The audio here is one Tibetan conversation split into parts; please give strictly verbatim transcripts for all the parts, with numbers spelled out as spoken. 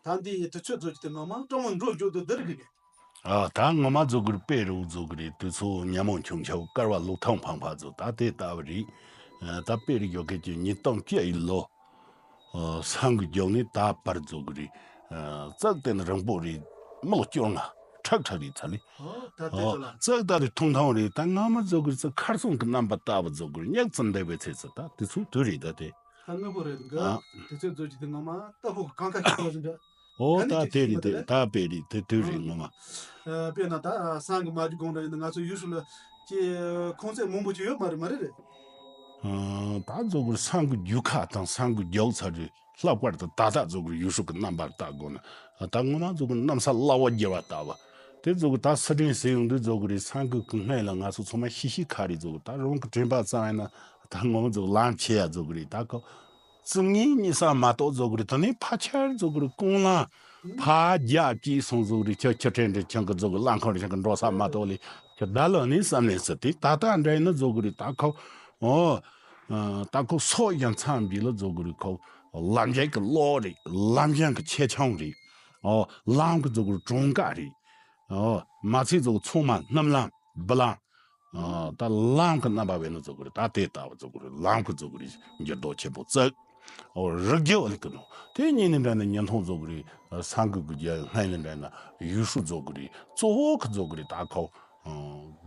ད་འདི་ཡི་དུས་ཚོད་ཚོད་ཀྱི་དེ་ངོ་མ་སྤྲང་མོ་འགྲོ་རྒྱུ་དུ་བསྡུར་གི་རེད། ཨ་ད་ངོ་མ་ཚོ་གི་རེད། དཔེ་རུ་ཚོ་གི་རེད། དུས་ཚོད་ཉ་མོ་ཆུང་ཆུང་སྐར་བ་ལུག་ཐང་ཕང་ཕ་ཚོ་ད་དེ་ལྟ་བུ་རེད། ཨ་ད་དཔེ་རུ་ཡོད་མཁན་གྱི་ཉིས་སྟོང་བཅུ་ཡི་ལོ། ཨ་སང་གི་རྒྱུག་ནི་ད་བར་ཚོ་གི་རེད། ཨ་ཙག་དེ་ནི་རིང་པོ་རེད། མི་ལོ་བཅོ་ལྔ་ཁྲག་ཁྲག་རེད་ཚ་ལེ། ཨོ་ད་དེ་ཨ་ཚོ་ལ། ཙག་ད་རེད། ཐུང་ཐང་རེད། ད་ངོ་མ་ཚོ་གི་རེད། ཁར་སོང་གི་རྣམ་པ་ལྟ་བུ་ཚོ་གི་རེད། ཉག་ཙམ་འདས་པའི་ཚེ་ཚོ་ད་དུས་ཚོད་དུས་རེད་ད་དེ། ད་དངོས་པོ་རེད་འདུག་ཨ། དེ་ཚོའི་རྫོགས་ཀྱི་དེ་ངོ་མ་ལྟ་ཕོ་གི་གང་ག་ཞིག་ཐོག་ཟིན་འདྲ། ཨོ་ད་དེ་རེད་དེ་ད་དཔེ་རེད་དེ་དུས་རེད་ངོ་མ། ཨ། དཔེར་ན་ད་སང་གི་མ་རྒྱུ་གོང་འདྲ་ཡིན་ན་ང་ཚོ་ཡུལ་ཤུལ་ལ་ཀྱི་ཁོང་ཚད་མང་པོ་ཅིག་ཡོད་མ་རེད་མ་རེད་རེད། ཨ་ད་རྫོགས་གི་རེད། སང་གི་རྒྱུ་ཁ་དང་སང་གི་རྒྱུག་ཚར་རེད། ལྷག་པར་དུ་ད་ལྟ་རྫོགས་གི་རེད། ཡུལ་ཤུལ་གི་རྣམ་པར་ལྟ་དགོས་ན་ད་ངོ་མ་རྫོགས་གི་རེད། གནམ་ས་སླ་བོ་བརྒྱབ་པ་ལྟ་བུ། དེ་རྫོགས་གི་རེད། ད་སི་ཁྲོན་ཟེར་ཡོང་དུས་རྫོགས་གི་རེད། སང་གི་གི་སྔོན་ལ་ང་ཚོ་ཚང་མ་ཤི་ཤི་ཁ་རེད་རྫོགས་གི་རེད། ད་རང་གི་དྲན་པ་བསམ་ཡིན་ན་ད་ངོ་མ་རྫོགས་ལམ་ཆེ་ཡ་རྫོགས་གི་རེད། ད་ཁོ། ཙི་ངེ་གཉིས་ས་མ་གཏོགས་རྫོགས་གི་རེད། དེ་ནས་ཕ་ཆར་རྫོགས་གི་རེད། ཀོང་ལ་ཕ་རྒྱ་སྐྱིད་སོང་རྫོགས་གི་རེད། ཁྱོད་ཁྱི་ཕྲན་འདྲ་ཁྱང་གི་རྫོགས་གི་རླངས་ཁང་རེ་ཁྱང་གི་འགྲོ་ས་མ་གཏོགས་ལས་ཁྱོད་ད་ལོ་ནས་བསམ་ནས་ཟེར་དེ་ད་ལྟ་འདྲ་ཡིན་ན་རྫོགས་གི་རེད། ད་ཁོ་ཨོ་ད་ཁོ་སོག་ཡང་མཚམས་འདི་ལ་རྫོགས་གི་རེད། ཁོ་ལམ་རྒྱག་གི་གློག་རེད། ལམ་རྒྱག་གི་ཆེ་ཆུང་རེད། ཨོ་ལམ་གི་རྫོགས་གི་རེད། གྲོང་ཀ་རེད། ཨོ་མ་ཚད་རྫོགས་གི་ཚོང་མ་སྣུམ་ལམ་སྦི་ལམ། ཨ་ད་ལམ་གི་རྣམ་པ་བས་ན་རྫོགས་གི་རེད། ད་དེ་ལྟ་བུ་རྫོགས་གི་རེད། ལམ་གི་རྫོགས་གི་རེད། འགྱུར་ལྡོག་ཆེན་པོ་བརྩི། ཨོ་རིགས་རྒྱུད་ལ་གི་ནོ་དེ་གཉིས་ནི་འདྲ་ནི་ཉིན་ཐོང་རྫོགས་གི་རེད། སང་གི་གི་རྒྱ་སྔ་ནི་འདྲ་ན་ཡུལ་ཤུལ་རྫོགས་གི་རེད། གཙོ་བོ་གི་རྫོགས་གི་རེད། ད་ཁོ་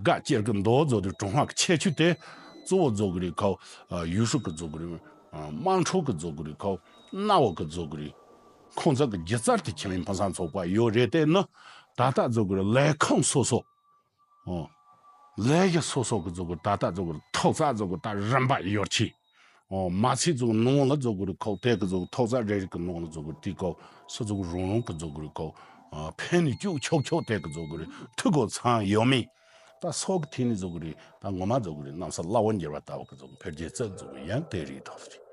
དགའ་སྐྱེར་གི་མདོ་རྫོགས་དུས་གྲོང་ཧ་གི་ཁྱད་ཆོས་དེ་གཙོ་བོ་རྫོགས་གི་རེད། ཁོ་ཡུལ་ཤུལ་གི་རྫོགས་གི་རེད། དམངས་ཁྲོད་གི་རྫོགས་གི་རེད། ཁོ་གནའ་བོ་གི་རྫོགས་གི་རེད། ཁོང་ཚོ་གི་སྒྱུ་རྩལ་དེ་ཁྱིམ་མི་ཕུན་སུམ་ཚོགས་པ་ཡོད་རེད། དེ་ནི་ད་ལྟ་རྫོགས་གི་རེད། ལས་ཁུངས་སོ་སོ། ཨོ། ལས་ཀྱི་སོ་སོ་གི་རྫོགས་གི་ད་ལྟ་རྫོགས་གི་ཐོག་ས་རྫོགས་གི་ད་རིམ་པ་ཡོད་ཆེ། ཨོ་མ་ཚད་རྫོགས་ནང་ལ་རྫོགས་གི་ཁོག་དེ་གི་རྫོགས་ཐོག་ས་རེ་རེ་གི་ནང་ལ་རྫོགས་གི་དེ་ཁོ་སུ་རྫོགས་རང་རང་གི་རྫོགས་གི་ཁོ་ཕན་ནི་བཅུག་ཆོག་ཆོག་དེ་གི་རྫོགས་གི་ཐུག་གོ་ཚང་ཡོད་མེད། ད་སོག་གི་ཐིག་ནི་རྫོགས་གི་རེད། ད་ངོ་མ་རྫོགས་གི་རེད། གནམ་ས་སླ་བོ་འགྱུར་བ་ལྟ་བུ་གི་རྫོགས་འཕེལ་རྒྱས་རྩ་རྫོགས་གི་ཡང་དེ་རེད་ཐོག་རེད།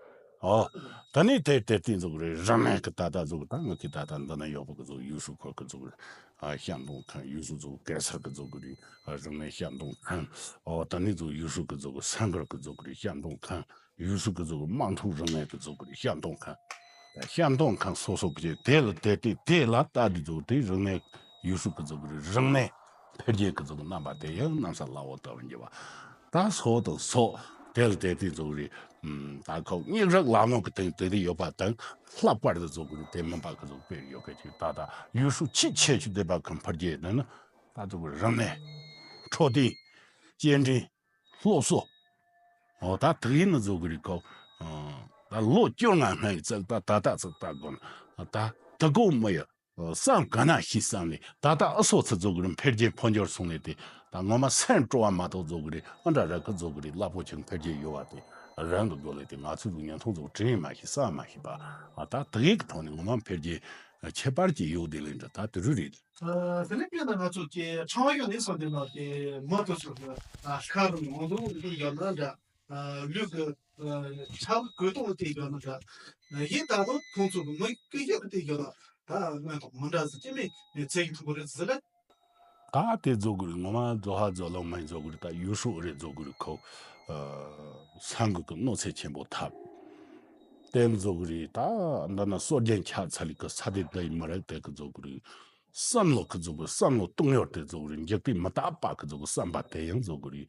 ཨོ། ད་ནི་དེ་དེ་སྟེང་རྫོགས་རེད། རིག་གནས་ཀྱི་ད་ལྟ་རྫོགས་ད་ང་གི་ད་ལྟ་འདི་ན་ཡོད་པ་གི་རྫོགས་ཡུལ་ཤུལ་ཁུལ་གི་རྫོགས་རེད། ཨ་ཤ་མདོང་ཁམས་ཡུལ་ཤུལ་རྫོགས་གེ་སར་གི་རྫོགས་རེད། ཨ་རིག་གནས་ཤ་མདོང་ཁམས། ཨོ་ད་ནི་རྫོགས་ཡུལ་ཤུལ་གི་རྫོགས་སེང་གེ་གི་རྫོགས་རེད། ཤ་མདོང་ཁམས་ཡུལ་ཤུལ་གི་རྫོགས་དམངས་ཁྲོད་རིག་གནས་གི་རྫོགས་རེད། ཤ་མདོང་ཁམས། ཤ་མདོང་ཁམས་སོ་སོ་གི་དེ་ལ་དེ་དེ་དེ་ལ་ལྟ་དུས་རྫོགས་དེ་རིག་གནས། ཡུལ་ཤུལ་གི་རྫོགས་རིག་གནས་འཕེལ་རྒྱས་ཀྱི་རྫོགས་རྣམ་པ་དེ་ཡང་གནམ་ས་སླ་བོ་ལྟ་བུ་འགྱུར་བ། ད་སོག་དང་སོག་དེ་ལ་དེ་དེ་རྫོགས་རིག་ད་ཁོ་སྙན་གྲགས་ལམ་ལྷོང་གི་སྟེང་དེ་དེ་ཡོད་པ་དང་ལྷག་པར་དུ་རྫོགས་རིག་དེ་མིན་པ་གི་རྫོགས་དཔེ་ཡོད་མཁན་ཅིག་ད་ལྟ་ཡུལ་ཤུལ་ཆེས་ཆེ་ཤོས་དེ་པ་ཁམས་འཕེལ་རྒྱས་ནི་ནི་ད་རྫོགས་རིག་གནས་འཕྲོད་བསྟེན་སྐྱེལ་འདྲེན་སློབ་གསོ། འོ་ད་དག་ཡིན་ནི་རྫོགས་རིག་ཁོ་ད་ལོ་བཅོ་ལྔ་སྔ་ཡི་ཚད་ད་ད་ད་ཚད་ད་དགོན་ད་དུ་གོ་མི་ཡོད། བསམ་ག་ན་ཤི་བསམ་ནས་ད་ལྟ་ཨ་སོ་ཚུ་རྫོགས་གི་རེད། འཕེལ་རྒྱས་འཕོ་འགྱུར་སོང་ནས་དེ་ད་ངོ་མ་སེམས་སྤྲོ་བ་མ་གཏོགས་རྫོགས་གི་རེད། ཨ་འདྲ་ར་ཁུ་རྫོགས་གི་རེད། རླབས་པོ་ཆེ་འཕེལ་རྒྱས་ཡོད་པ་དེ་རང་གི་སྒོ་ལས་དེ་ང་ཚོས་ཉན་ཐོང་རྫོགས་དྲན་མ་ཤེས་བསམ་མ་ཤེས་པ་ཨ་ད་དེ་གི་ཐོག་ནས་ངོ་མ་འཕེལ་རྒྱས་ཁྱད་པར་གྱི་ཡོད་དེ་ལས་འདྲ་ད་དེ་རུ་རེད། དེ་ནས་དཔེར་ན་ང་ཚོ་ཀྱི་ཁྲང་ཡོན་ནས་སོང་དེ་ལ་ཀྱི་མ་ཏོ་ཚོ་ཁ་རུ་ངོ་འདུག་འདུག་ཡོད་ན་འདྲ། ལུས་ཀྱི་ཆགས་གོས་ཐོག་དེ་ཡོད་ན་འདྲ། ཡིན་ད་དུང་ཁོང་ཚོ་གི་མི་སྐུ་ཡག་དེ་ཡོད་ན་ད་སྔོན་དང་མི་འདྲ་ཟེར་ཅི་མེད་ཚེ་གི་ཐུག་གི་རེད་ཟེར་ལ། ད་དེ་རྫོགས་གི་རེད། ངོ་མ་རྫོགས་ཧ་རྫོགས་ལོང་མ་རྫོགས་གི་རེད། ད་ཡུལ་ཤུལ་རེད་རྫོགས་གི་རེད། ཁོ་སང་གི་གི་གནོད་འཚེ་ཆེན་པོ་ཐེབས། དེ་རྫོགས་གི་རེད། ད་འདི་ན་སྲོལ་རྒྱུན་ཆགས་ཚར་ལི་གི་ས་དེ་དེ་མི་རེད། དེ་གི་རྫོགས་གི་རེད། བསམ་བློ་གི་རྫོགས་གི་རེད། བསམ་བློ་གཏོང་ཡོད་དེ་རྫོགས་གི་རེད། འཇིག་རྟེན་མི་རྟག་པ་གི་རྫོགས་གི་བསམ་པ་དེ་ཡང་རྫོགས་གི་རེད།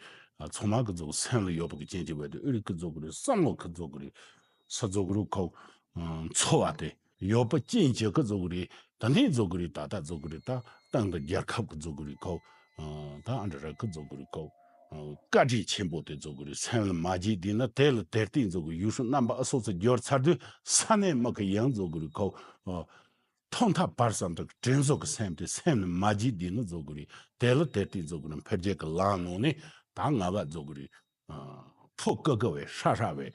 ཚང་མ་གི་རྫོགས་སེམས་ལ་ཡོད་པ་གི་རྐྱེན་གྱིས་བས་དེ་ཨུ་རིག་གི་རྫོགས་གི་རེད། བསམ་བློ་གི་རྫོགས་གི་རེད། ས་རྫོགས་གི་རེད། ཁོ་འཚོ་བ་དེ་ཡོད་པ་ཅན་གྱི་གི་རྫོགས་གི་རེད། ད་འདི་རྫོགས་གི་རེད། ད་ལྟ་རྫོགས་གི་རེད། ད་ཏང་དང་རྒྱལ་ཁབ་གི་རྫོགས་གི་རེད། ཁོ་ད་ཨ་འདྲ་ར་གི་རྫོགས་གི་རེད། ཁོ་བཀའ་དྲིན་ཆེན་པོ་དེ་རྫོགས་གི་རེད། སེམས་ལ་མ་བརྗེད་དེ་ན་དེ་ལ་དེར་བརྟེན་རྫོགས་གི་ཡུལ་ཤུལ་རྣམ་པ་ཨ་སོ་སོ་འབྱོར་ཚར་དུས་ས་གནས་མི་གི་ཡང་རྫོགས་གི་རེད། ཁོ་ཐོག་མཐའ་བར་གསུམ་དུ་དྲིན་གཟོ་གི་སེམས་དེ་སེམས་ནི་མ་བརྗེད་དེ་ནི་རྫོགས་གི་རེད། དེ་ལ་དེར་བརྟེན་རྫོགས་གི་རེད། འཕེལ་རྒྱས་ཀྱི་ལམ་ནང་ནས་ད་ང་བ་རྫོགས་གི་རེད། ཕོ་ཀ་ཀ་བས་ཧྲ་ཧྲ་བས་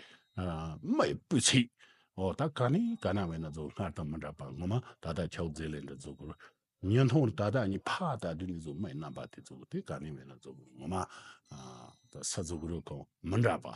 མི་ཡི་སྤུས་ཚད། འོ་ད་ག་ནས་ག་ན་བས་ན་རྫོགས་སྔར་དང་མི་འདྲ་བ་ངོ་མ་ད་ལྟ་ཆོག་མཛད་ལས་འདྲ་རྫོགས་གི་རེད། ཉིན་ཐུང་ད་ལྟ་ནི་ཕ་ད་དུས་ནི་རྫོགས་མི་ཡི་རྣམ་པ་དེ་རྫོགས་དེ་ག་ནས་བས་ན་རྫོགས་གི་ངོ་མ་ད་ས་རྫོགས་གི་རེད། ཁོང་མི་འདྲ་བ་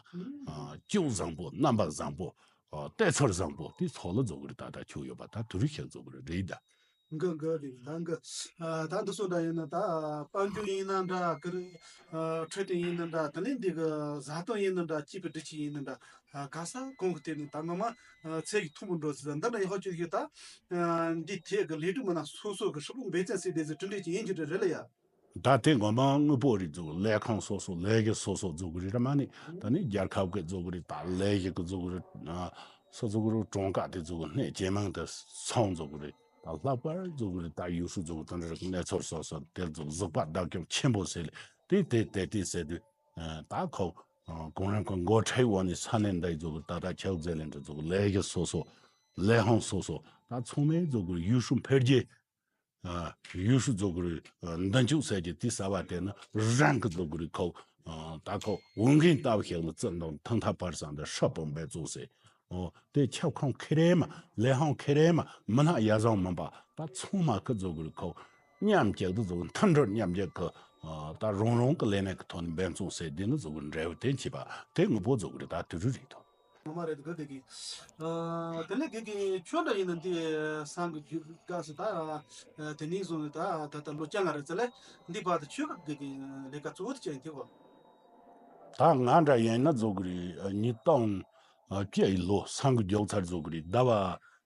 སྐྱོ་བཟང་པོ་རྣམ་པ་བཟང་པོ་ཨ་གཏད་ཚོར་བཟང་པོ་དེ་ཚོགས་ལ་རྫོགས་གི་རེད། ད་ལྟ་ཆོག་ཡོད་པ་ད་དུ་རུ་ཤེས་རྫོགས་གི་རེད་རེད་ད། འགི་འགི་རེད་ད་འགི། ཨ་ད་འདི་སོ་འདྲ་ཡིན་ན་ད་དཔལ་འབྱོར་ཡིན་ན་འདྲ་གི་རེད། ཨ་འཕྲོད་བསྟེན་ཡིན་ན་འདྲ། དེ་ནས་འདི་གི་བཟའ་བཏུང་ཡིན་ན་འདྲ། སྐྱིད་པའི་སྒྲིག་ཆས་ཡིན་ན་འདྲ། ཨ་ག་ས་གང་གི་སྟེང་ནས་ད་ངོ་མ་ཨ་ཚད་ཀྱི་མཐོ་པོ་འགྲོ་ཟེར། འདི་འདྲ་ཡག་ཤོས་ཅིག་ད་ཨ་འདི་ཐད་ཀྱི་ལས་སྒྲུབ་མི་སྣ་སོ་སོ་གི་ཧྲིལ་པོ་འབད་བརྩོན་བྱས་བསྡད་ཟེར་གྲུབ་འབྲས་ཅིག་ཡིན་རྒྱུ་རེད་རེད་ལ་ཡ། ད་དེ་ངོ་མ་དངོས་པོ་རེད་འཛུགས། ལས་ཁང་སོ་སོ་ལས་གཞི་སོ་སོ་འཛུགས་གི་རེད་ར་མ་ནི། ད་ནི་རྒྱལ་ཁབ་ཀྱི་འཛུགས་གི་རེད། ད་ལས་གཞི་གི་འཛུགས་གི་རེད། ཨ་སོ་འཛུགས་གི་རེད། གྲངས་ཀ་དེ་འཛུགས་གི་གནས་ཇེ་མང་དུ་སོང་འཛུགས་གི་རེད། ད་ལྷག་པར་འཛུགས་གི་རེད། ད་ཡུལ་ཤུལ་འཛུགས་གི་དེ་འདྲ་གི་གནས་ཚུལ་སོ་སོ་དེ་འཛུགས་གཟིགས་པ་བརྡ་སྐྱོན་ཆེན་པོ་ཟེར་ལེ་དེ་དེ་དེ་དེ་ཟེར་དུས། ཨ་ད་ཁོ་ཨ་གོང་རིམ་གི་འགོ་ཁྲིད་འོག་ནས་ས་གནས་འདི་འཛུགས་གི་ད་ལྟ་ཆབ་མཛད་ལེན་འདྲ་འཛུགས་གི་ལས་གཞི་སོ་སོ་ལས་ཁང་སོ་སོ་ད་ཚང་མས་འཛུགས་གི་རེད། ཡུལ་ཤུལ་འཕེལ་རྒྱས། ཨ་ཡུལ་ཤུལ་འཛུགས་གི་རེད། ཨ་མདུན་སྐྱོད་ཟེར་གྱི་དེ་གསར་བ་དེ་ནི་རང་གི་འཛུགས་གི་རེད། ཁོ་ཨ་ད་ཁོ་འོས་འགན་ལྟ་བུ་ཞིག་ལ་བརྩི་འདུག་ཐང་ཐ་བར་སང་དེ་ཧྲ་པོ་འབད་བརྩོན་ཟེར། ཨོ་དེ་ཁྱབ་ཁོངས་ཁེ་རེ་མ་ལས་ཁང་ཁེ་རེ་མ་མི་སྣ་ཡ་བཟང་མིན་པ་ད་ཚང་མ་གི་འཛུགས་གི་རེད། ཁོ་མཉམ་གཅིག་ཏུ་འཛུགས་མཐུན་སྒྲིལ་མཉམ་གཅིག་གི་ཨ་ད་རང་རང་གི་ལས་གནས་ཀྱི་ཐོག་ནས་འབད་བརྩོན་ཟེར་དེ་ནི་འཛུགས་གི་འབྲས་བུ་དེ་མཆིས་པ་དེ་དངོས་པོ་འཛུགས་གི་རེད། ད་དུས་རུ་རེད་དོ། ངོ་མ་རེད་གི་དེ་གི། ཨ་དེ་ནས་གི་གི་ཁྱོད་འདྲ་ཡིན་ན་འདི་སང་གི་རྒྱུ་སྐབས་སུ་ད་ཨ་དེ་ནས་བཟུང་ནས་ད་ད་ལྟ་ལོ་བཅོ་ལྔ་རེད་ཙང་ལས་འདི་བར་དུ་ཁྱོད་གི་གི་ལས་ཀ་གཙོ་བོ་དེ་ཅི་ཡིན་དེ་གོ། ད་ང་འདྲ་ཡིན་ན་འཛུགས་གི་རེད། ཉིས་སྟོང་བཅུ་ཡི་ལོ་སང་གི་མགྱོགས་ཚར་འཛུགས་གི་རེད། ཟླ་བ་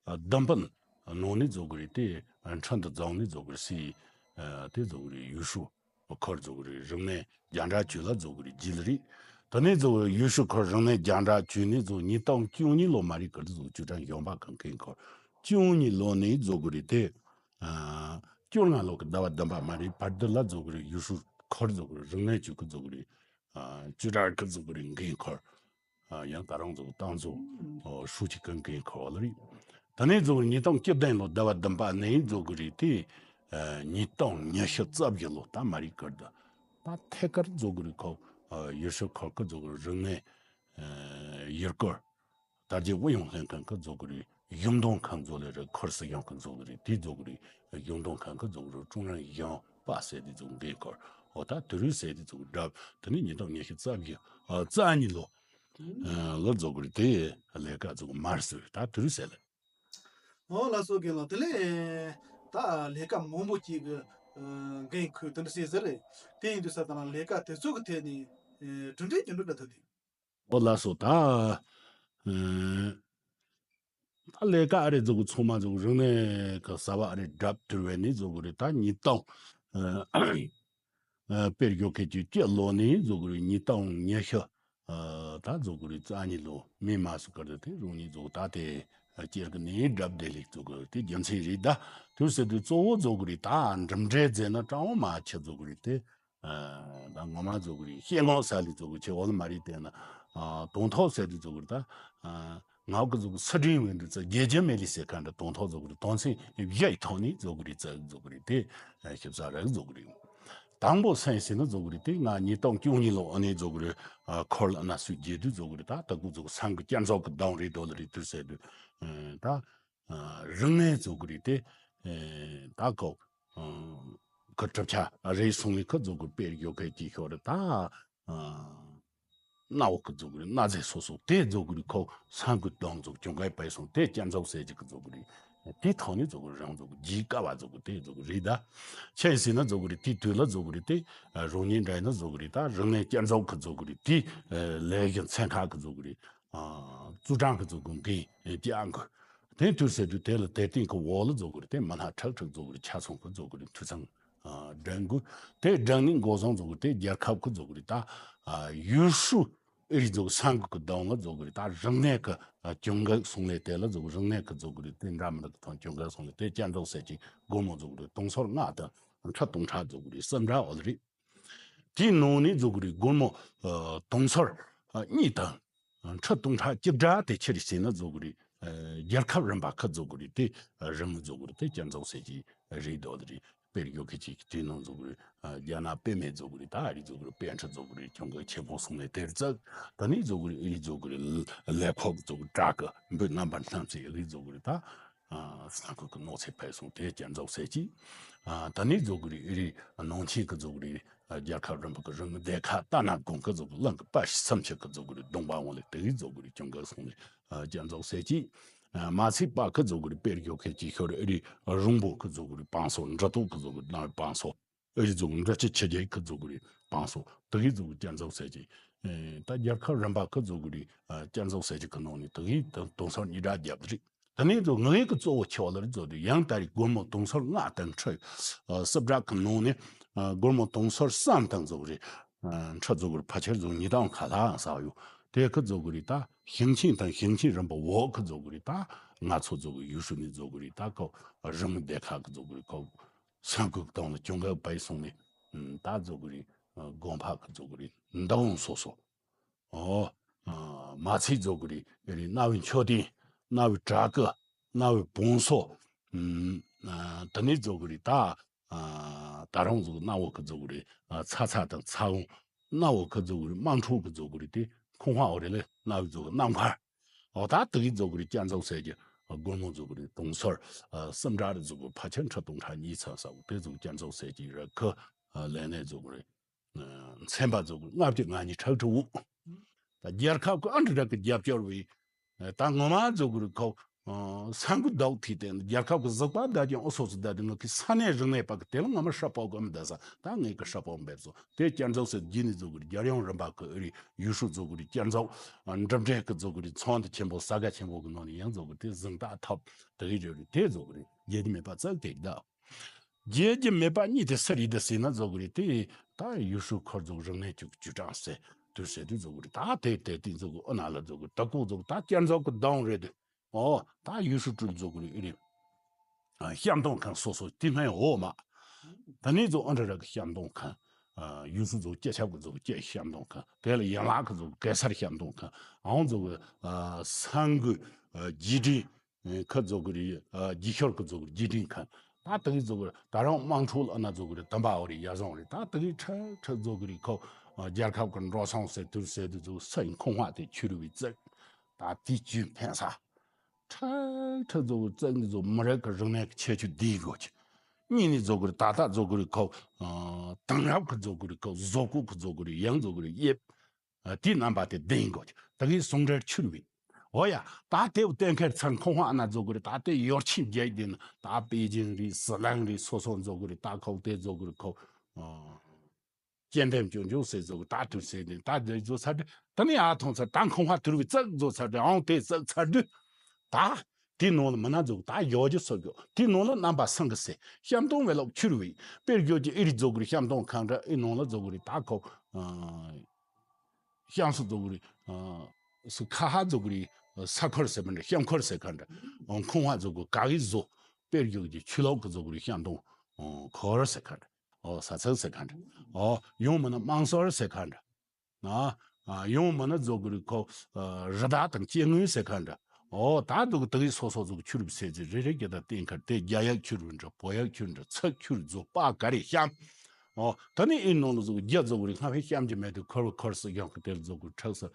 བདུན་པ་ནང་ནས་འཛུགས་གི་རེད། དེ་ཁྲིན་ཏུ་རྫོང་ནས་འཛུགས་གི་རེད། སི་དེ་འཛུགས་གི་རེད། ཡུལ་ཤུལ། ཁུལ་འཛུགས་རེད། རིག་གནས་རྒྱང་བསྒྲགས་ཅུས་ལ་འཛུགས་རེད། རྗེས་ལ་རེད། དེ་ནས་འཛུགས་ཡུལ་ཤུལ་ཁུལ་རིག་གནས་རྒྱང་བསྒྲགས་ཅུས་ནས་འཛུགས་ཉིས་སྟོང་བཅུ་གཉིས་ལོ་མ་རེད་ཀིར་འཛུགས་ཅུས་ཀྲང་གཞོན་པ་གང་གིན་ཁུལ་བཅུ་གཉིས་ལོ་ནས་འཛུགས་རེད། དེ་ཨ་བཅོ་ལྔ་ལོ་གི་ཟླ་བ་བདུན་པ་མ་རེད་བར་དུ་ལ་འཛུགས་རེད། ཡུལ་ཤུལ་ཁུལ་འཛུགས་རེད། རིག་གནས་ཅུས་ཀྱི་འཛུགས་རེད། ཨ་ཅུས་ཀྲང་གི་འཛུགས་རེད། འགན་ཁུལ། ཨ་ཡང་ད་རང་ཚོ་ཏང་ཙུའུ་ཧྲུའུ་ཅི་གི་འགན་ཁུར་བ་ལ་རེད། ད་ནས་འཛུགས་ཉིས་སྟོང་བཅུ་བདུན་ལོ་ཟླ་བ་བདུན་པ་ནས་འཛུགས་གི་རེད། དེ་ཨ་ཉིས་སྟོང་ཉི་ཤུ་རྩ་བཞི་ལོ་ད་མ་རེད་ཀིར་ད། ད་ཐད་ཀར་འཛུགས་གི་རེད། ཁོ་ཨ་ཡུལ་ཤུལ་ཁུལ་གི་འཛུགས་གི་རིག་གནས་ཨ་ཡུལ་སྐོར་དར་རྒྱས་ཨུ་ཡོན་ལྷན་ཁང་གི་འཛུགས་གི་རེད། གཞུང་དོན་ཁང་འཛུགས་ལེ་རེད། ཁུལ་སྲིད་གཞུང་གི་འཛུགས་གི་རེད། དེ་འཛུགས་གི་རེད། གཞུང་དོན་ཁང་གི་འཛུགས་གི་རེད། ཀྲུང་དབྱང་གཞུང་པ་ཟེར་དེ་འཛུགས་འགན་ཁུར། འོ་ད་དེ་རིང་ཟེར་དེ་འཛུགས་གྲབས་དེ་ནས་ཉིས་སྟོང་ཉི་ཤུ་རྩ་བཞི་ཨ་རྩ་གཉིས་ལོ། ལ་འཛུགས་རེད། དེ་ལས་ཀ་འཛུགས་མར་སོས་ད་དུ་རུ་ཟེར་ལ། ཨོ་ལགས་སོ་རྒན་ལགས། དེ་ལས་ད་ལས་ཀ་མང་པོ་ཅིག་གི་འགན་ཁུར་དེ་འདྲ་ཟེར་ཟེར་རེད། དེ་ཡིན་དུས་ས་དང་ལས་ཀ་དེ་ཚོ་གི་ཐད་ནས་གྲུབ་འབྲས་ཅི་འདྲ་འདྲ་ཐོབ་དུས། ཨོ་ལགས་སོ་ད། ད་ལས་ཀ་ཨ་རེ་འཛུགས་གི་ཚང་མ་འཛུགས་རིག་གནས་གི་གསར་བ་ཨ་རེ་སྒྲུབ་ཐུབ་པ་ནས་འཛུགས་གི་རེད། ད་ཉིས་སྟོང་ཨ་དཔེར་བརྗོད་མཁན་གྱི་སྤྱི་ལོ་ནས་འཛུགས་གི་རེད། ཉིས་སྟོང་ཉི་ཤུ་ཨ་ད་འཛུགས་གི་རེད། རྩ་གཉིས་ལོ་མེ་མ་སུ་ཀར་དེ་རང་ཉིད་འཛུགས་ད་དེ་སྤྱིར་གི་ནས་སྒྲུབ་བདེ་ལེགས་འཛུགས་གི་རེད། དེ་རྒྱུ་མཚན་རེད། ད་དུས་ཟེར་དུས་གཙོ་བོ་འཛུགས་གི་རེད། ད་གྲུབ་འབྲས་ཟེར་ན་ཀྲང་ཨོ་མ་ཆེ་འཛུགས་གི་རེད་དེ། ཨ་ད་ངོ་མ་འཛུགས་གི་རེད། ཤེས་ངོ་ས་ལི་འཛུགས་གི་ཆེ་འོ་ལ་མ་རེད་དེ་ན། ཨ་དང་ཐོག་ཟེར་དུས་འཛུགས་གི་རེད། ད་ཨ་ང་གི་འཛུགས་གི་སི་ཁྲོན་འོས་འདུ་ཙི་རྒྱལ་ཇི་མེ་ལི་ཟེར་མཁན་འདྲ་དང་ཐོག་འཛུགས་གི་རེད། དོན་ཚན་བཞི་ཡི་ཐོག་ནས་འཛུགས་གི་རེད། ཙི་འཛུགས་གི་རེད་དེ། ཞིབ་ཚགས་རེ་འཛུགས་གི་རེད། དང་པོ་སེམས་ཟིན་ན་འཛུགས་གི་རེད་དེ། ང་ཉིས་སྟོང་བཅུ་གཉིས་ལོ་ཨ་ནེ་འཛུགས་གི་རེད། ཨ་ཁོར་ལ་ན་སུ་རྒྱལ་དུས་འཛུགས་གི་རེད། ད་ད་གུ་འཛུགས་སང་གི་བསྐྱར་འཛུགས་གི་གདོང་རེད་དོ་ལ་རེད་དུས་ཟེར་དུས། ཨ་ད་ཨ་རིག་གནས་འཛུགས་གི་རེད་དེ། ཨ་ད་ཁོ་ཨ་ཁོ་གྲུབ་ཆ་རེད་སོང་ནས་ཁོ་འཛུགས་གི་དཔེར་ཡོད་མཁན་གྱི་ཤོར་རེད། ད་ཨ་གནའ་བོ་གི་འཛུགས་གི་རེད། གནའ་རྫས་སོ་སོ་དེ་འཛུགས་གི་རེད། ཁོ་སང་གི་གདོང་འཛུགས་གྱོང་གའི་པའི་སོང་དེ་བསྐྱར་འཛུགས་ཟེར་གྱི་གི་འཛུགས་གི་རེད། དེ་ཐོག་ནས་འཛུགས་གི་རང་འཛུགས་རྒྱའི་ཀ་བ་འཛུགས་གི་དེ་འཛུགས་གི་རེད། ད་ཆེན་ཟིན་ན་འཛུགས་གི་རེད། དེ་དུས་ལ་འཛུགས་གི་རེད་དེ། རང་ཉིད་འདྲ་ཡིན་ན་འཛུགས་གི་རེད། ད་རིག་གནས་བསྐྱར་འཛུགས་གི་འཛུགས་གི་རེད། དེ་ལས་གཞི་ཚན་ཁག་གི་འཛུགས་གི་རེད། ཨ་ཙུའུ་ཀྲང་གི་འཛུགས་གི་འགན་བསྐྱར་འགོ་དེ་དུས་ཟེར་དུས་དེ་ལ་དེ་སྟེང་གི་འོག་ལ་འཛུགས་གི་རེད་དེ། མི་སྣ་ཁྲག་ཁྲག་འཛུགས་གི་རེད། ཆ་ཚང་གི་འཛུགས་གི་རེད། འཐུས་ཚང་ཨ་སྒྲིག་འགོ་དེ་སྒྲིག་ནས་འགོ་བཟང་འཛུགས་གི་རེད་དེ། རྒྱལ་ཁབ་གི་འཛུགས་གི་རེད། ད་ཨ་ཡུལ་ཤུལ་ཨི་རི་འཛུགས་སང་གི་གི་གདོང་ལ་འཛུགས་གི་རེད། ད་རིག་གནས་གི་ཨ་གྱོང་གུན་སོང་ལས་དེ་ལ་འཛུགས་རིག་གནས་གི་འཛུགས་གི་རེད་དེ། འདྲ་མི་འདྲ་གི་ཐོག་གྱོང་གུན་སོང་ལས་དེ་བསྐྱར་འཛུགས་ཟེར་གྱི་སྒོར་མོ་འཛུགས་གི་རེད། དུང་སོར་ལྔ་དང་ཁྲི་སྟོང་ཕྲག་འཛུགས་གི་རེད། གསུམ་འདྲ་འོ་ལ་རེད། དེའི་ནང་ནས་འཛུགས་གི་རེད། སྒོར་མོ་ཨ་དུང་སོར་ཨ་གཉིས་དང་ཁྲི་སྟོང་ཕྲག་གཅིག་འདྲ་དེ་ཆི་རེད་ཟེར་ན་འཛུགས་གི་རེད། ཨ་རྒྱལ་ཁབ་རིམ་པ་ཁག་འཛུགས་གི་རེད་དེ། ཨ་རིམ་འཛུགས་གི་རེད་དེ། བསྐྱར་འཛུགས་ཟེར་གྱི་རེད་དོ་ལ་རེད། དཔེར་ཡོད་མཁན་ཅིག་དེའི་ནང་འཛུགས་གི་རེད། ཨ་རྒྱ་ནག་པད་མ་འཛུགས་གི་རེད། ད་ཨ་རི་འཛུགས་གི་རེད། པཎ་ཁྲི་འཛུགས་གི་རེད། གྱོང་གུན་ཆེན་པོ་སོང་ནས་དེར་བཙུགས། ད་ནི་འཛུགས་གི་རེད། ཨི་རི་འཛུགས་གི་རེད། ལས་ཁུངས་འཛུགས་གི་བྲག་གི་འབུ་རྣམ་པར་སྣང་ཚེ་ཨི་རི་འཛུགས་གི་རེད། ད་ཨ་ས་ཁུལ་གི་གནོད་འཚེ་ཕེབས་སོང་དེ་བསྐྱར་འཛུགས་ཟེར་གྱི། ཨ་ད་ནི་འཛུགས་གི་རེད། ཨི་རི་ནང་ཆེན་གི་འཛུགས་གི་རེད། རྒྱལ་ཁབ་རིམ་པ་གི་རིམ་སྡེ་ཁག་ཏ་ན་དགོན་གི་འཛུགས་གི། གླིང་གི་པ་ཞི་སུམ་ཅུ་གི་འཛུགས་གི་རེད། གདོང་པ་འོང་ལས་དེ་གི་འཛུགས་གི་རེད། གྱོང་གུན་སོང་ནས་ཨ་བསྐྱར་འཛུགས་ཟེར་གྱི། མ་ཚད་པ་ཁི་རྫོགས་གི་རེད། དཔེར་བརྗོད་ཁི་ཅིག་ཤོར་ཨེ་རི་རོང་པོ་ཁི་རྫོགས་གི་རེད། བང་སོ་འབྲི་ཏོག་ཁི་རྫོགས་གི་རེད། ནང་བང་སོ་ཨེ་རི་རྫོགས་འབྲི་ཆུ་ཆུ་རྒྱལ་ཁི་རྫོགས་གི་རེད། བང་སོ་དེ་གི་རྫོགས་གི་སྐྱ་རྫོགས་ཟེར་གྱི། ད་རྒྱལ་ཁབ་རིམ་པ་ཁི་རྫོགས་གི་རེད། སྐྱ་རྫོགས་ཟེར་གྱི་ཁི་ནང་ནས་དེ་གི་དུང་སོར་གཉིས་སྒྲ་བརྒྱབ་ཀྱི་རེད། དེ་ནས་རྫོགས་ངའི་གི་གཙོ་བོ་ཆེ་བ་ལ་རྫོགས་དུས་ཡང་ད་རེས་སྒོར་མོ་དུང་སོར་ལྔ་དང་ཁྲི་སྲིབ་སྒྲ་ཁི་ནང་ནས་སྒོར་མོ་དུང་སོར་གསུམ་དང་རྫོགས་གི་རེད། ཁྲི་རྫོགས་གི་རེད། ཕལ་ཆེར་རྫོགས་ཉིས་སྟོང་ཁ་ལྷག་ཟ་ཡོད། དེ་ཁི་རྫོགས་གི་རེད། ད་ཞིང་ཆེན་དང་ཞིང་ཆེན་རིམ་པ་འོག་ཁི་རྫོགས་གི་རེད། ད་ང་ཚོ་རྫོགས་གི་ཡུལ་ཤུལ་ནས་རྫོགས་གི་རེད། ད་ཁོ་རི་མོ་སྡེ་ཁག་གི་རྫོགས་གི་རེད། ཁོ་ས་འགུལ་གཏོང་ལ་གྱོང་ག་བས་སོང་ནས་ད་རྫོགས་གི་རེད། དགོན་པ་གི་རྫོགས་གི་རེད། འདུ་ཁང་སོ་སོ། ཨོ། མ་ཚད་རྫོགས་གི་རེད། རེད། རྣ་བའི་མཆོད་རྟེན། རྣ་བའི་བྲག་སྐུ། རྣ་བའི་བང་སོ། དེ་ནས་རྫོགས་གི་རེད། ད་ད་རུང་རྫོགས་གི་རྣ་བ་གི་རྫོགས་གི་རེད། ཚ་ཚ་དང་ཚ་བོང་། རྣ་བ་གི་རྫོགས་གི་རེད། དམངས་ཁྲོད་གི་རྫོགས་གི་རེད། དེ་ཁང་བ་འོ་རེད་ལེ། རྣ་བའི་རྫོགས་གི་རྣམ་མཁར། འོ་ད་དེ་གི་རྫོགས་གི་རེད། སྐྱ་རྫོགས་ཟེར་གྱི་སྒོར་མོ་རྫོགས་གི་རེད། དུང་སོར་གསུམ་སྒྲ་རེད། རྫོགས་གི་ཕལ་ཆེར་ཁྲི་སྟོང་ཕྲག་གཉིས་ཚང་ས་འོ་དེ་རྫོགས་གི་སྐྱ་རྫོགས་ཟེར་གྱི་རེད། ཁི་ལས་ནས་རྫོགས་གི་རེད། མཚན་པ་རྫོགས་གི་ལྔ་བཅུ་ང་གཉིས་ཁྲག་ཁྲི་དྲུག་ད་རྒྱལ་ཁབ་ཀྱི་ཨ་འདྲ་འདྲ་གི་རྒྱབ་སྐྱོར་བས། ད་ངོ་མ་རྫོགས་གི་རེད་ཁོ། ས་འགུལ་ཟློག་ཐིག་སྟེ་རྒྱལ་ཁབ་ཀྱི་གཟུགས་པོ་བརྡ་ཀྱང་ཨོ་སོ་སོ་བརྡ་དེ་ངོ་གི་ས་གནས་རིག་གནས་པ་གི་དེ་ལ་ངོ་མ་ཧྲ་པོ་གི་མི་བསྡད་ས། ད་ངས་གི་ཧྲ་པོ་འབེབས་སོ། དེ་སྐྱ་རྫོགས་ཟེར་རྒྱུ་ནི་རྫོགས་གི་རེད། རྒྱལ་ཡོངས་རིམ་པ་གི་ཨ་རི་ཡུལ་ཤུལ་རྫོགས་གི་རེད། སྐྱ་རྫོགས་འགྲིམ་འགྲུལ་གི་རྫོགས་གི་རེད། ཚོགས་འདུ་ཆེན་པོ་ས་ག་ཆེན་པོ་གི་ནང་ནས་ཡང་རྫོགས་གི་དེ་གཟེངས་རྟགས་ཐོབ་དེ་གི་རེད། རེད་དེ་རྫོགས་གི་རེད། བརྗེད་རྒྱུ་མེད་པ་ཙག་དེ་གི་ད། བརྗེད་རྒྱུ་མེད་པ་གཉིས་དེ་སུ་རེད་དེ་ཟེར་ན་རྫོགས་གི་རེད། དེ་ད་ཡུལ་ཤུལ་ཁོར་རྫོགས་རིག་གནས་ཀྱི་བཅུ་གྲངས་ཟེར་དུས་ཟེར་དུས་རྫོགས་གི་རེད། ད་དེ་དེ་དེ་རྫོགས་གི་ཨ་ན་ལ་རྫོགས་གི་ད་ལྐོག་རྫོགས་གི་ད་སྐྱ་རྫོགས་གི་གདོང་རེད་དེ། ཨོ་ད་ཡུལ་ཤུལ་ཀྲུའུ་རྫོགས་གི་རེད། ཨེ་རེད། ཤམ་སྟོང་ཁང་སོ་སོ་དེ་སྔའི་འོག་མ། ད་ནི་རྫོགས་ཨ་འདྲ་ར་གི་ཤམ་སྟོང་ཁང་། ཡུལ་ཤུལ་རྫོགས་སྐྱ་ཆབ་གི་རྫོགས་སྐྱ་ཤམ་སྟོང་ཁང་། དེ་ལ་ཡན་ལག་གི་རྫོགས་གེ་སར་ཤམ་སྟོང་ཁང་། ཨང་རྫོགས་གི་ས་འགུལ་རྗེས་དྲན། ཁ་རྫོགས་གི་རེད། རྗེས་ཤོར་གི་རྫོགས་གི་རྗེས་དྲན་ཁང་། ད་དེ་གི་རྫོགས་གི་རེད། ད་རུང་དམངས་ཁྲོད་ལ་ཨ་ན་རྫོགས་གི་རེད། དམ་པ་འོ་རེད། ཡར་བཟུང་རེད། ད་དེ་གི་ཁྲ་ཁྲ་རྫོགས་གི་རེད། ཁོ་རྒྱལ་ཁབ་གི་འགྲོ་སོང་ཟེར་དུས་ཟེར་དུས་རྫོགས་སའི་ཁང་བ་དེ་ཆུ་རུ་བའི་རྩིག་ད་དེ་བཅུད་འཕེན་ས། ཁྲ་ཁྲ་རྫོགས་གི་རྩིག་འདི་རྫོགས་མི་རིགས་གི་རིག་གནས་གི་ཁྱད་ཆོས་ལྡན་དགོས་ཀྱི། གཉིས་ནི་རྫོགས་གི་རེད། ད་ལྟ་རྫོགས་གི་རེད། ཁོ་དེང་རབས་གི་རྫོགས་གི་རེད། ཁོ་བཟོ་བཀོད་གི་རྫོགས་གི་རེད། ཡང་རྫོགས་གི་རེད། དབྱིབས། དེའི་རྣམ་པ་དེ་ལྡན་དགོས། ད་གིན་ཟུང་འབྲེལ་ཆུར་བས། འོ་ཡ། ད་དེ་བསྟན་མཁན་ཚང་ཁོང་ཧ་ན་རྫོགས་གི་རེད། ད་དེ་ཡོར་ཆེན་རྒྱལ་དེ་ནི་ད་པེ་ཅིང་རེད། ཟི་ལིང་རེད། སོ་སོ་རྫོགས་གི་རེད། ད་ཁོ་དེ་རྫོགས་གི་རེད། ཁོ་ཨ་སྐྱེ་འདེམས་སྐྱོན་བརྗོད་ཟེར་རྫོགས་གི་ད་དུས་ཟེར་དེ་ད་དེ་རྫོགས་ཚར་དུས་ད་ནི་ཨ་ཐོང་ཚར། ད་ཁོང་ཧ་དུར་བའི་རྩིག་རྫོགས་ཚར་དུས་ཨང་དེ་རྩིག་ཚར་དུས་ད། དེའི་ནང་ལ་མི་སྣ་འཛུགས། ད་ཡོ་རྒྱུ་སོ་རྒྱུ་དེའི་ནང་ལ་རྣམ་པ་སངས་གི་སེ་ཤམ་སྟོང་བའི་ལོག་ཁྱུར་བའི་དཔེར་བརྗོད་ཀྱི་ཨི་རི་རྫོགས་གི་རེད། ཤམ་སྟོང་ཁང་འདྲ་ཨི་ནང་ལ་རྫོགས་གི་རེད། ད་ཁོ་ཤམ་སུ་རྫོགས་གི་རེད། སུ་ཁ་ཧ་རྫོགས་གི་རེད། ས་འཁོར་ཟེར་མི་འདྲ། ཤམ་འཁོར་ཟེར་ཁ་འདྲ། ཁང་བ་རྫོགས་གི་ག་གི་བཟོ། དཔེར་བརྗོད་ཀྱི་ཆུ་ལོག་གི་རྫོགས་གི་རེད། ཤམ་སྟོང་འཁོར་ཟེར་ཁ་འདྲ། ས་ཚིགས་ཟེར་ཁ་འདྲ། ཡང་མིན་ན་དམངས་སོར་ཟེར་ཁ་འདྲ། ཨ། ཡང་མིན་ན་རྫོགས་གི་རེད། ཁོ་རི་དྭགས་དང་སྐྱེ་དངོས་ཟེར་ཁ་འདྲ། ཨོ་ད་འདུག་དེ་གི་སོ་སོ་རྫོགས་ཁྱུར་བའི་ཟེར་ཚེ་རེ་རེ་གི་ད་བསྟན་ཁར་དེ་རྒྱ་ཡག་ཁྱུར་བའི་འདྲ། བོད་ཡག་ཁྱུར་འདྲ། ཚིག་ཁྱུར་རྫོགས་པ་ག་རེ་ཤམ། ཨོ་ད་ནི་ཨི་ནང་ལ་རྫོགས་རྒྱ་རྫོགས་གི་རེད། སྔ་ཕའི་ཤམ་གྱི་མེད་དུ་འཁོར་བ་འཁོར་སྲིད་ཡང་གི་དེར་རྫོགས་གི་ཁྲག་སར།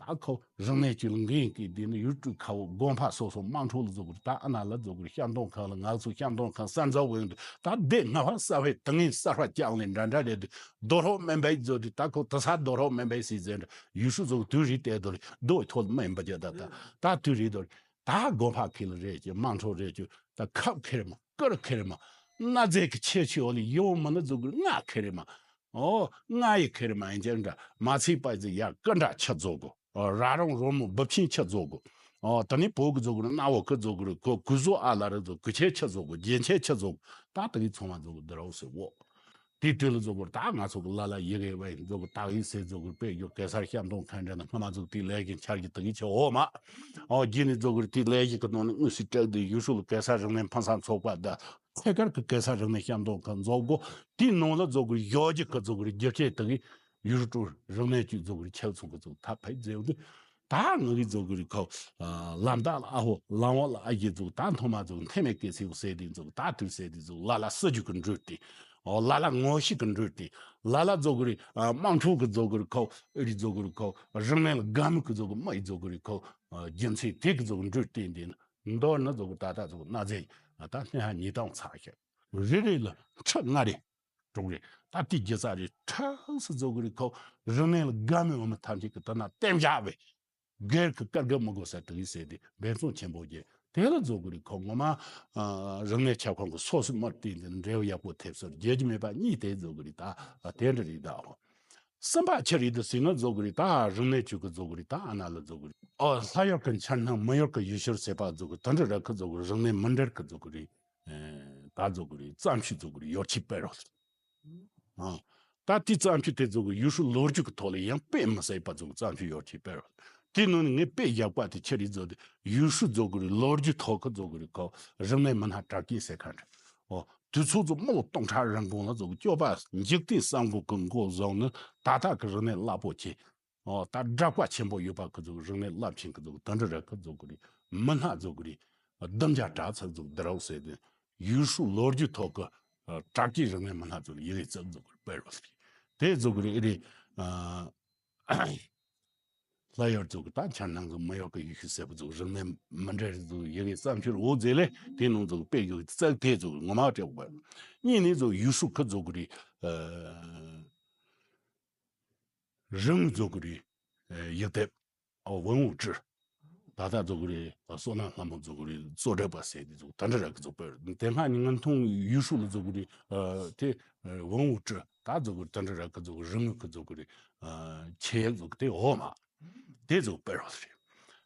ད་ཁོ་རང་ནས་ཀྱི་ལུང་གིན་གི་དེ་ནི་ཡུལ་གྲུ་ཁ་བོ་དགོན་པ་སོ་སོ་དམངས་ཁྲོད་ལ་རྫོགས་གི་རེད། ད་ཨ་ན་ལ་རྫོགས་གི་རེད། ཤམ་སྟོང་ཁང་ལ་ང་ཚོ་ཤམ་སྟོང་ཁང་གསར་འཛུགས་འོས་འདུག་ད་སྡེ་ལྔ་བ་གསར་བའི་ཏིང་ངེ་གསར་བ་བཅག་ནས་འདྲ་འདྲ་རེད་འདུག་རྡོ་རོག་མེན་པའི་རྫོགས་དུས་ད་ཁོ་དེ་ས་རྡོ་རོག་མེན་པའི་སྲིད་ཟེར་འདྲ། ཡུལ་ཤུལ་རྫོགས་དུས་རིག་བལྟས་དོ་རེད། རྡོའི་ཐོག་ལ་མེན་པ་རྒྱ་ད་ད་ད་དུས་རིག་དོ་རེད། ད་དགོན་པ་ཁེ་ལ་རེད་ཀྱི་དམངས་ཁྲོད་རེད་ཀྱི་ད་ཁབ་ཁེ་རེད་མ་ཀུར་ཁེ་རེད་མ། གནའ་རྫས་ཀྱི་ཁྱད་ཆོས་འོག་ལ་ཡོང་མི་ན་རྫོགས་གི་རེད། སྔགས་ཁེ་རེད་མ། ཨོ། ང་ཡི་ཁེ་རེ་མ་ཡིན་ཅན་འདྲ། མ་ཚིག་པ་ཟིག་ཡ་ཀི་འདྲ་ཆི་རྫོགས་གོ། ར་རོང་རོ་མོ་འབུ་ཆེན་ཆི་རྫོགས་གོ། ཨོ་ད་ནི་བོད་གི་རྫོགས་གི་རེད། གནའ་བོ་གི་རྫོགས་གི་རེད། གོ་གུ་བཟོ་ཨ་ལ་རེ་རྫོགས། གུ་ཆེ་ཆི་རྫོགས་གོ། རྒྱན་ཆེ་ཆི་རྫོགས་གོ། ད་དེ་གི་ཚང་མ་རྫོགས་གི་འདི་རོགས་སེ་འོ། དེ་དུས་ལ་རྫོགས་གི་རེད། ད་ང་ཚོ་གི་ལ་ལ་ཡི་གེ་བས་རྫོགས་གི་ད་ཡིག་སེ་རྫོགས་གི་དཔེ་ཡོད། གེ་སར་ཤམ་སྟོང་ཁ་འདྲ་ན་སྔ་མ་རྫོགས་དེ་ལས་ཀྱི་འཆར་གྱི་དེ་གི་ཆི་འོ་མ། ཨོ་རྗེས་ནས་རྫོགས་གི་རེད། དེ་ལས་ཀྱི་གི་ནང་ནས་དངོས་སུ་སྤྲད་དེ་ཡུལ་ཤུལ་ལ་གེ་སར་རིག་གནས་འཕེན་ས་ཚོགས་པ་ད། ཐད་ཀར་གྱི་གེ་སར་རིག་གནས་ཤམ་སྟོང་ཁང་རྫོགས་གོ། དེའི་ནང་ལ་རྫོགས་གི་རེད། ཡོ་རྒྱུ་གི་རྫོགས་གི་རེད། རྒྱུ་རྐྱེན་དེ་གི་ཡུལ་གྲུ་རིག་གནས་ཀྱི་རྫོགས་གི་རེད། ཁྱབ་ཚུལ་གི་རྫོགས་ཐབས་ཕེབས་མཛད་འོང་དུས། ད་ང་གི་རྫོགས་གི་རེད། ཁོ་ལམ་བདག་ལ་ཨ་ཧོ་ལམ་འོག་ལ་ཨ་ཞེ་རྫོགས། ད་མཐོ་དམན་རྫོགས་འཐེན་མེད་སྐད་ཚིག་ཟེར་དེ་རྫོགས། ད་དུས་ཟེར་དེ་རྫོགས། ལ་ལ་སྲིད་ཇུས་གི་འགྲོས་དེ། ཨོ་ལ་ལ་ངོ་ཤེས་གི་འགྲོས་དེ། ལ་ལ་རྫོགས་གི་རེད། དམངས་ཁྲོད་གི་རྫོགས་གི་རེད། ཁོ་ཨེ་རི་རྫོགས་གི་རེད། ཁོ་རིག་གནས་ལ་དགའ་མོས་གི་རྫོགས་གི་མི་ཡི་རྫོགས་གི་རེད། ཁོ་རྒྱུ་མཚན་དེ་གི་རྫོགས་གི་འགྲོས་བསྟན་དེ་ནི། མདོར་ན་རྫོགས་གི་ད་ལྟ་རྫོགས་གི་གནའ་རྫས་ད་སྣེ་ཧ་ཉིས་སྟོང་ཚར་ཤག་རེ་རེ་ལ་ཁྲི་ལྔ་རེ་དྲུག་རེ་ད་དེ་རྒྱུ་རྩ་རེ་ཁྲག་སུ་རྫོགས་གི་རེད། ཁོ་རིག་གནས་ལ་དགའ་མོས་འོ་མི་ཐམས་ཅད་ཀྱི་དེ་ན་གཏན་འཇགས་བས་སྒེར་གྱི་དཀར་གི་མི་དགོས་ས་དེ་གི་ཟེར་ཏེ་འབད་བརྩོན་ཆེན་པོ་བརྒྱབ། དེ་ལ་བཟོ་གི་རེད། ཁོ་ངོ་མ་ཨ་རིག་གནས་ཁྱབ་ཁོངས་ཀྱི་སོ་སོའི་མི་དེ་འདི་འབྲེལ་བ་ཡག་པོ་ཐེབས་སོང་རྒྱལ་གྱི་མེད་པ་གཉིས་དེ་བཟོ་གི་རེད། ད་དེ་འདྲ་རེད། ད་འོ་གསུམ་པ་ཆི་རེད་འདུག་ཟེར་ན་བཟོ་གི་རེད། ད་རིག་གནས་ཅིག་གི་བཟོ་གི་རེད། ད་ཨ་ན་ལ་བཟོ་གི་རེད། ཨོ་ལྷ་ཡུལ་གྱི་འཆར་སྣང་མི་ཡུལ་གྱི་ཡུལ་ཤུལ་ཟེར་བ་བཟོ་གི་དེ་འདྲ་ར་ཁི་བཟོ་གི་རིག་གནས་མི་འདྲ་གི་བཟོ་གི་རེད། ཨེ་ད་བཟོ་གི་རེད། བརྩམས་ཆོས་བཟོ་གི་རེད། ཡོ་ཆི་སྤེལ་རོགས། ཨ། ད་དེའི་བརྩམས་ཆོས་དེ་ཚོ་གི་ཡུལ་ཤུལ་ལོ་རྒྱུས་ཀྱི་ཐོག་ལ་ཡང་དཔེ་མི་སྲིད་པ་ཚོ་གི་བརྩམས་ཆོས་ཡོ་ཆི་སྤེལ་རོགས། དེའི་ནང་ནས་ངས་དཔེ་བཞག་པ་དེ་ཆི་རེད་བཟོ་དེ་ཡུལ་ཤུལ་བཟོ་གི་རེད། ལོ་རྒྱུས་ཐོག་གི་བཟོ་གི་རེད། ཁོ་རིག་གནས་མི་སྣ་དྲག་སྐྱེད་ཟེར་མཁན་རེད། ཨོ་དུས་ཚོད་ཚོ་མི་ལོ་སྟོང་ཕྲག་རིང་གོང་ལ་བཟོ་གི་སྐྱོབ་པ་འཇིག་རྟེན་གསར་འགོད་ཀྱི་འགོ་བཟུང་ནས་ད་ལྟ་གི་རིག་གནས་རླབས་པོ་ཆེ། ཨོ་ད་སྒྲ་བཀག་ཆེན་པོ་ཡོད་པ་ཁི་ཚོ་རིག་གནས་རླབས་ཆེན་ཁི་ཚོ་དེ་འདྲ་རེད། ཁི་ཚོ་གི་རེད། མི་སྣ་ཚོ་གི་རེད། བདུན་བརྒྱ་གྲངས་ཚད་ཚོ་བསྡུར་རོགས་ཟེར་ཏེ་ཡུལ་ཤུལ་ལོ་རྒྱུས་ཐོག་གི་ཨ་དྲག་སྐྱེད་རིག་གནས་མི་སྣ་ཚོ་ལ་ཡི་གེ་བརྩེགས་ཚོ་གི་སྤེལ་བ་ཟེར། དེ་ཚོ་གི་རེད། ཨེ་རེད། ཨ་ལྷ་ཡུལ་ཚོ་གི་ད་འཆར་སྣང་ཚོ་མི་ཡུལ་གི་ཡུལ་ཤུལ་ཟེར་བ་ཚོ་རིག་གནས་མི་འདྲ་རེད་ཚོ་ཡི་གེ་བརྩམས་ཆོས་འོ་ཟེར་ལས་དེ་ནང་ཚོ་གི་དཔེ་ཡོད་བརྩེགས་དེ་ཚོ་གི་ངོ་མ་སྤྲད་དགོས། གཉིས་ནས་ཚོ་ཡུལ་ཤུལ་ཁི་ཚོ་གི་རེད། ཨ། རིག་དངོས་བཟོ་གི་རེད། ཡིག་དེབ། ཨོ་文物志། ད་ལྟ་བཟོ་གི་རེད། བསོད་ནམས་ལྷ་མོ་བཟོ་གི་རེད། གཙོ་སྒྲུབ་པ་ཟེར་དེ་ཚོ་དེ་འདྲ་ར་གི་བཟོ་དཔེ་རེད། དེ་སྔ་ནི་ང་མཐོང་ཡུལ་ཤུལ་ལ་བཟོ་གི་རེད། ཨ་དེ་文物志། ད་བཟོ་གི་རེད། དེ་འདྲ་ར་གི་བཟོ་གི་རིག་དངོས་གི་བཟོ་གི་རེད། ཨ་ཆེད་ཡིག་བཟོ་གི་དེ་འོ་མ། དེ་བཟོ་དཔེ་རོ་རེད།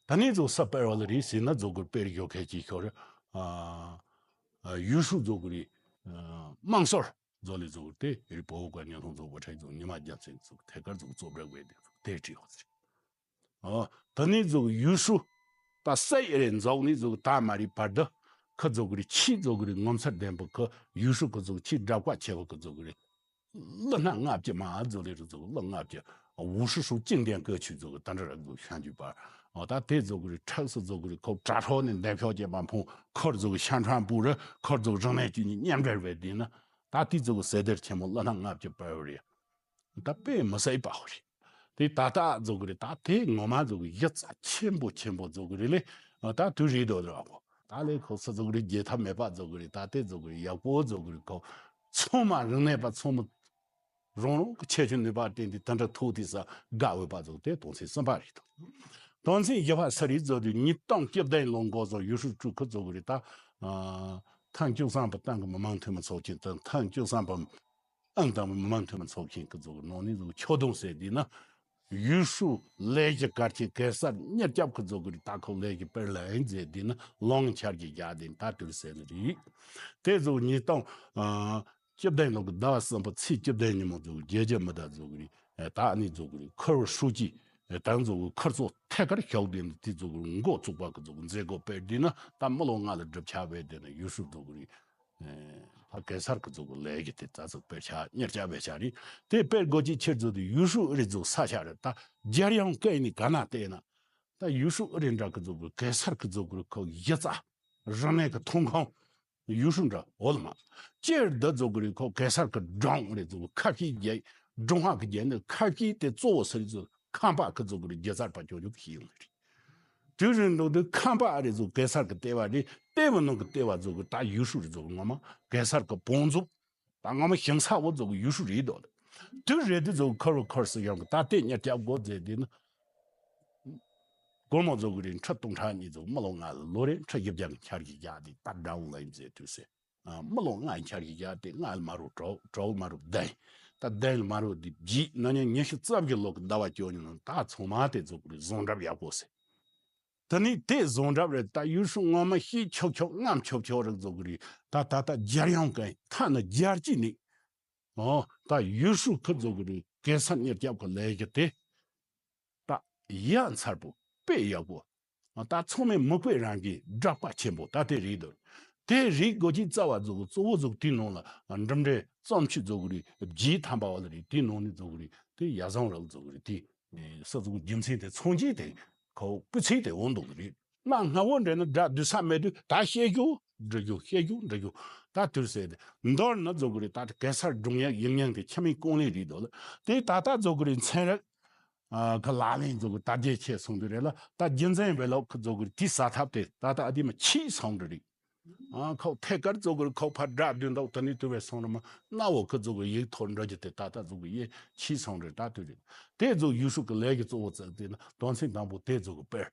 ད་ནི་བཟོ་ས་དཔེ་རོ་ལ་རེད་ཟེར་ན་བཟོ་གི་དཔེ་ར་ཡོད་མཁན་ཅིག་ཤོར། ཨ་ཡུལ་ཤུལ་བཟོ་གི་རེད། དམངས་སྲོལ། བཟོ་ལས་བཟོ་དེ་རི་བོ་ག་ཉི་ལྷུང་བཟོ་བོ་ཁྲའི་བཟོ་ཉི་མ་རྒྱལ་མཚན་བཟོ་ཐད་ཀར་བཟོ་རྩོད་འབྲེལ་དགོས་དེ་བཟོ་དེ་བྲིས་ཡོད་ཟེར། ཨོ་ད་ནི་བཟོ་ཡུལ་ཤུལ་ད་སའི་རེད་འཛོག་ནི་བཟོ་ད་མ་རི་བར་དུ་ཁ་བཟོ་གི་རི་ཆི་བཟོ་གི་རི་ངོ་མཚར་ལྡན་པོ་ཁ་ཡུལ་ཤུལ་ཁ་བཟོ་ཆི་སྒྲ་བཀག་ཆེ་བ་ཁ་བཟོ་གི་རི་ལ་ན་ལྔ་བཅུ་མ་བཟོ་ལས་རི་བཟོ་གི་ལ་ལྔ་བཅུ་ཝུ་ཧྲི་ཧྲུའུ་ཅིང་ཏན་ཀེ་ཆུ་བཟོ་གི་ད་འདྲ་ར་བཟོ་ཤང་ཅུ་པར་ཨོ་ད་དེ་བཟོ་གི་རི་ཁྲག་སུ་བཟོ་གི་རི་ཁོ་དྲ་ཧྲོ་ནི་འདེམ་ཤོག་ཅན་པ་ཕུང་ཁོར་བཟོ་གི་ཤང་ཁྲང་པུ་རི་ཁོར་བཟོ་གི་རང་ནས་ཅུ་ནི་མཉམ་འབྲེལ་བས་དེ་ན། ད་དེ་ཚོ་གི་ཟེར་དེར་ཆེན་མོ་བླ་ན་ལྔ་བཅུ་པར་བ་རེད། ད་དཔེ་མི་སྲིད་པ་བ་རེད། དེ་ད་ལྟ་བཟོ་གི་རེད། ད་དེ་ངོ་མ་བཟོ་གི་གཞི་རྩ་ཆེན་པོ་ཆེན་པོ་བཟོ་གི་རེད་ལེ། ད་དུས་རེད་དོ་རེད་བ་གོ། ད་ལེ་ཁོ་སུ་བཟོ་གི་རེད། རྒྱལ་ཐབས་མེད་པ་བཟོ་གི་རེད། ད་དེ་བཟོ་གི་རེད། ཡག་པོ་བཟོ་གི་རེད། ཁོ་ཚང་མ་རིག་གནས་པ་ཚང་མ་རང་རང་གི་ཁྱད་ཆོས་ནུས་པ་བསྟན་ཏེ་དེ་འདྲ་ཐུག་དེ་ས་དགའ་འོས་པ་བཟོ་དེ་དོན་ཚན་གསུམ་པ་རེད་དོ། དོན་ཚན་བཞི་པ་ས་རིག་བཟོ་དུས་ཉིས་སྟོང་བཅུ་བདུན་ལོ་འགོ་བཟོ་ཡུལ་ཤུལ་ཀྲུའུ་ཁུ་བཟོ་གི་རེད། ད་ཐེངས་བཅུ་གསུམ་པ་ཏང་གི་མི་དམངས་འཐུས་མི་ཚོགས་ཆེན་དང་ཐེངས་བཅུ་གསུམ་པ་ཨང་དང་མི་དམངས་འཐུས་མི་ཚོགས་ཆེན་གི་བཟོ་གི་ནང་ནས་བཟོ་ཁྱོད་དང་ཟེར་དུས་ན་ཡུལ་ཤུལ་ལས་ཀྱི་གར་ཆེན་གེ་སར་གཉེར་སྐྱབས་ཀྱི་བཟོ་གི་རེད། ད་ཁོ་ལས་ཀྱི་པེར་ལ་ཡིན་ཟེར་དུས་ན་ལོང་འཆར་གྱི་རྒྱ་དེ་ད་དུར་ཟེར་ནི་རེད། དེ་བཟོ་ཉིས་སྟོང་བཅུ་བདུན་ལོ་གི་ཟླ་བ་གསུམ་པ་ཚེས་བཅུ་བདུན་ཉིན་མོ་བཟོ་གི་རྒྱལ་རྒྱུ་མི་ད་བཟོ་གི་རེད། ད་ནི་བཟོ་གི་རེད། ཁུར་བ་ཧྲུའུ་ཅི་ད་བཟོ་གི་ཁུར་ཚོ་ཐད་ཀར་ཤོག་དེ་ནི་དེ་བཟོ་གི་འགོ་བཙུགས་པ་གི་བཟོ་གི་མཛད་སྒོ་སྤེལ་དུས་ན་ད་མི་ལོ་ལྔ་ལ་སྒྲུབ་ཆ་བས་དེ་ནི་ཡུལ་ཤུལ་བཟོ་གི་རེད། ད་གེ་སར་གི་བཟོ་གི་ལས་ཀྱི་དེ་ད་ཚོ་སྤེལ་ཆ་གཉེར་ཆ་བས་ཆ་རེད། དེ་སྤེལ་དགོས་ཀྱི་ཕྱིར་བཟོ་དེ་ཡུལ་ཤུལ་ཨ་རི་བཟོ་ས་ཆ་རེད། ད་རྒྱལ་ཡོངས་སྐད་ནི་ག་ན་བལྟས་ན་ད་ཡུལ་ཤུལ་ཨ་རི་འདྲ་གི་བཟོ་གི་གེ་སར་གི་བཟོ་གི་རེད། ཁོ་གཞི་རྩ་རིག་གནས་ཀྱི་ཐོན་ཁུངས་ཡུལ་ཤུལ་འདྲ་འོ་ལ་མ། སྤྱིར་འདི་བཟོ་གི་རེད། ཁོ་གེ་སར་གྱི་སྒྲུང་རེད། བཟོ་གི་ཁ་ཤས་རྒྱལ་སྒྲུང་ཧ་གི་རྒྱལ་ནི་ཁ་ཤས་དེ་གཙོ་བོ་ཟེར་བཟོ་ཁམས་པ་གི་བཟོ་གི་རེད། རྒྱལ་སར་པ་ཅོ་ཅོ་གི་ཤེས་ཡོང་གི་རེད། དུས་རིང་འདུག་དུས་ཁམས་པ་རེད། བཟོ་གེ་སར་གི་ལྟེ་བ་རེད། ལྟེ་བ་ནང་གི་ལྟེ་བ་བཟོ་གི་ད་ཡུལ་ཤུལ་རེད། བཟོ་གི་ངོ་མ་གེ་སར་གི་བང་མཛོད་ད་ངོ་མ་ཞིང་ས་བོ་བཟོ་གི་ཡུལ་ཤུལ་རེད་དོ། དུས་རེད་དུས་བཟོ་གི་ཁར་བ་ཁར་སི་ཡང་གི་ད་ལྟེ་གཉེར་སྐྱབས་དགོས་ཟེར་དེ་ནི། སྒོར་མོ་བཟོ་གི་རེད། ཁྲི་སྟོང་ཕྲག་གཉིས་བཟོ་མི་ལོ་ལྔ་ལ་ལོ་རེ་ཁྲི་བཞི་བརྒྱ་གི་འཆར་གཞི་བཞག་དེ་ད་འདྲ་བོ་ལ་ཡིན་ཟེར་དུས་ཟེར། ཨ་མི་ལོ་ལྔ་འཆར་གཞི་བཞག་དེ་ལྔ་ལ་མ་རུ་དྲུག་དྲུག་ལ་མ་རུ་བདུན། ད་བདུན་ལ་མ་རུ་དེ་བརྒྱད་ན་ཉིན་ཉི་ཤུ་རྩ་བཞི་ལོ་གི་ཟླ་བ་བཅུ་གཉིས་ནང་ད་ཚང་མ་དེ་བཟོ་གི་རེད། བཟོ་འདྲ་ཡག་པོ་ཟེར། ད་ནི་དེ་བཟོ་འདྲ་རེད། ད་ཡུལ་ཤུལ་ངོ་མ་ཤེས་ཆོག་ཆོག་རྔམ་ཆོག་ཆོག་རེད། བཟོ་གི་རེད། ད་ད་ད་རྒྱལ་ཡོངས་ཀྱི་ཐ་ན་རྒྱལ་སྤྱི་ནས། ཨོ་ད་ཡུལ་ཤུལ་ཁུ་བཟོ་གི་རེད། གེ་སར་གཉེར་སྐྱབས་ཀྱི་ལས་ཀྱི་དེ་ད་ཡ་མཚར་པོ་དཔེ་ཡག་པོ། ད་ཚང་མས་མིག་དཔེ་རང་གི་སྒྲ་པ་ཆེན་པོ་ད་དེ་རེད་འདུག་དེ་རིག་དགོས་ཀྱི་རྩ་བ་བཟོ་གི་གཙོ་བོ་བཟོ་གི་དེའི་ནང་ལ་འགྲིམ་འགྲུལ་བརྩམས་ཆོས་བཟོ་གི་རེད། བརྒྱུད་ཐམ་པ་བ་ལ་རེད། དེའི་ནང་ནས་བཟོ་གི་རེད། དེ་ཡ་བཟང་རལ་བཟོ་གི་རེད། དེ་ས་བཟོ་གི་རྒྱུ་མཚན་དེ་མཚོན་གྱིས་དེ་ཁོ་སྤུས་ཚད་དེ་འོང་འདུག་གི་རེད། གནའ་སྔ་བོ་འདྲ་ན་སྒྲ་སྡུད་ས་མེད་དུས་ད་བཤད་རྒྱུ་འབྲི་རྒྱུ་བཤད་རྒྱུ་འབྲི་རྒྱུ་ད་དུས་ཟེར་ཏེ་མདོར་ན་བཟོ་གི་རེད། ད་གེ་སར་སྒྲུང་ཡག་ཡིན་མིན་དེ་ཁྱིམ་མིའི་ཀུན་ལས་རེད་འདུག་ལ། དེ་ད་ལྟ་བཟོ་གི་རེད། ཚན་རིག་ཨ་གི་ལག་ལེན་བཟོ་གི་དར་རྒྱས་ཆེ་སོང་དུས་རེད་ལ། ད་རྒྱུན་འཛིན་བེ་ལོག་གི་བཟོ་གི་རེད། དེའི་ས་ཐབས་དེ་ད་ལྟ་ཨ་དེ་མ་ཕྱིས་སོང་འདྲ་རེད། ཨ་ཁོ་ཐད་ཀར་བཟོ་གི་རེད། ཁོ་ཕར་སྒྲ་སྡུད་འདུག་ད་ནི་དུ་བས་སོང་ར་མ་གནའ་བོ་གི་བཟོ་གི་ཡིག་ཐོག་འདྲ་རྒྱུ་དེ་ད་ལྟ་བཟོ་གི་ཡེ་ཕྱིས་སོང་རེད། ད་དུས་རེད། དེ་བཟོ་ཡུལ་ཤུལ་གི་ལས་ཀྱི་གཙོ་བོ་བཙལ་དེ་ན་དོན་ཚན་དང་པོ་དེ་བཟོ་གི་དཔེར།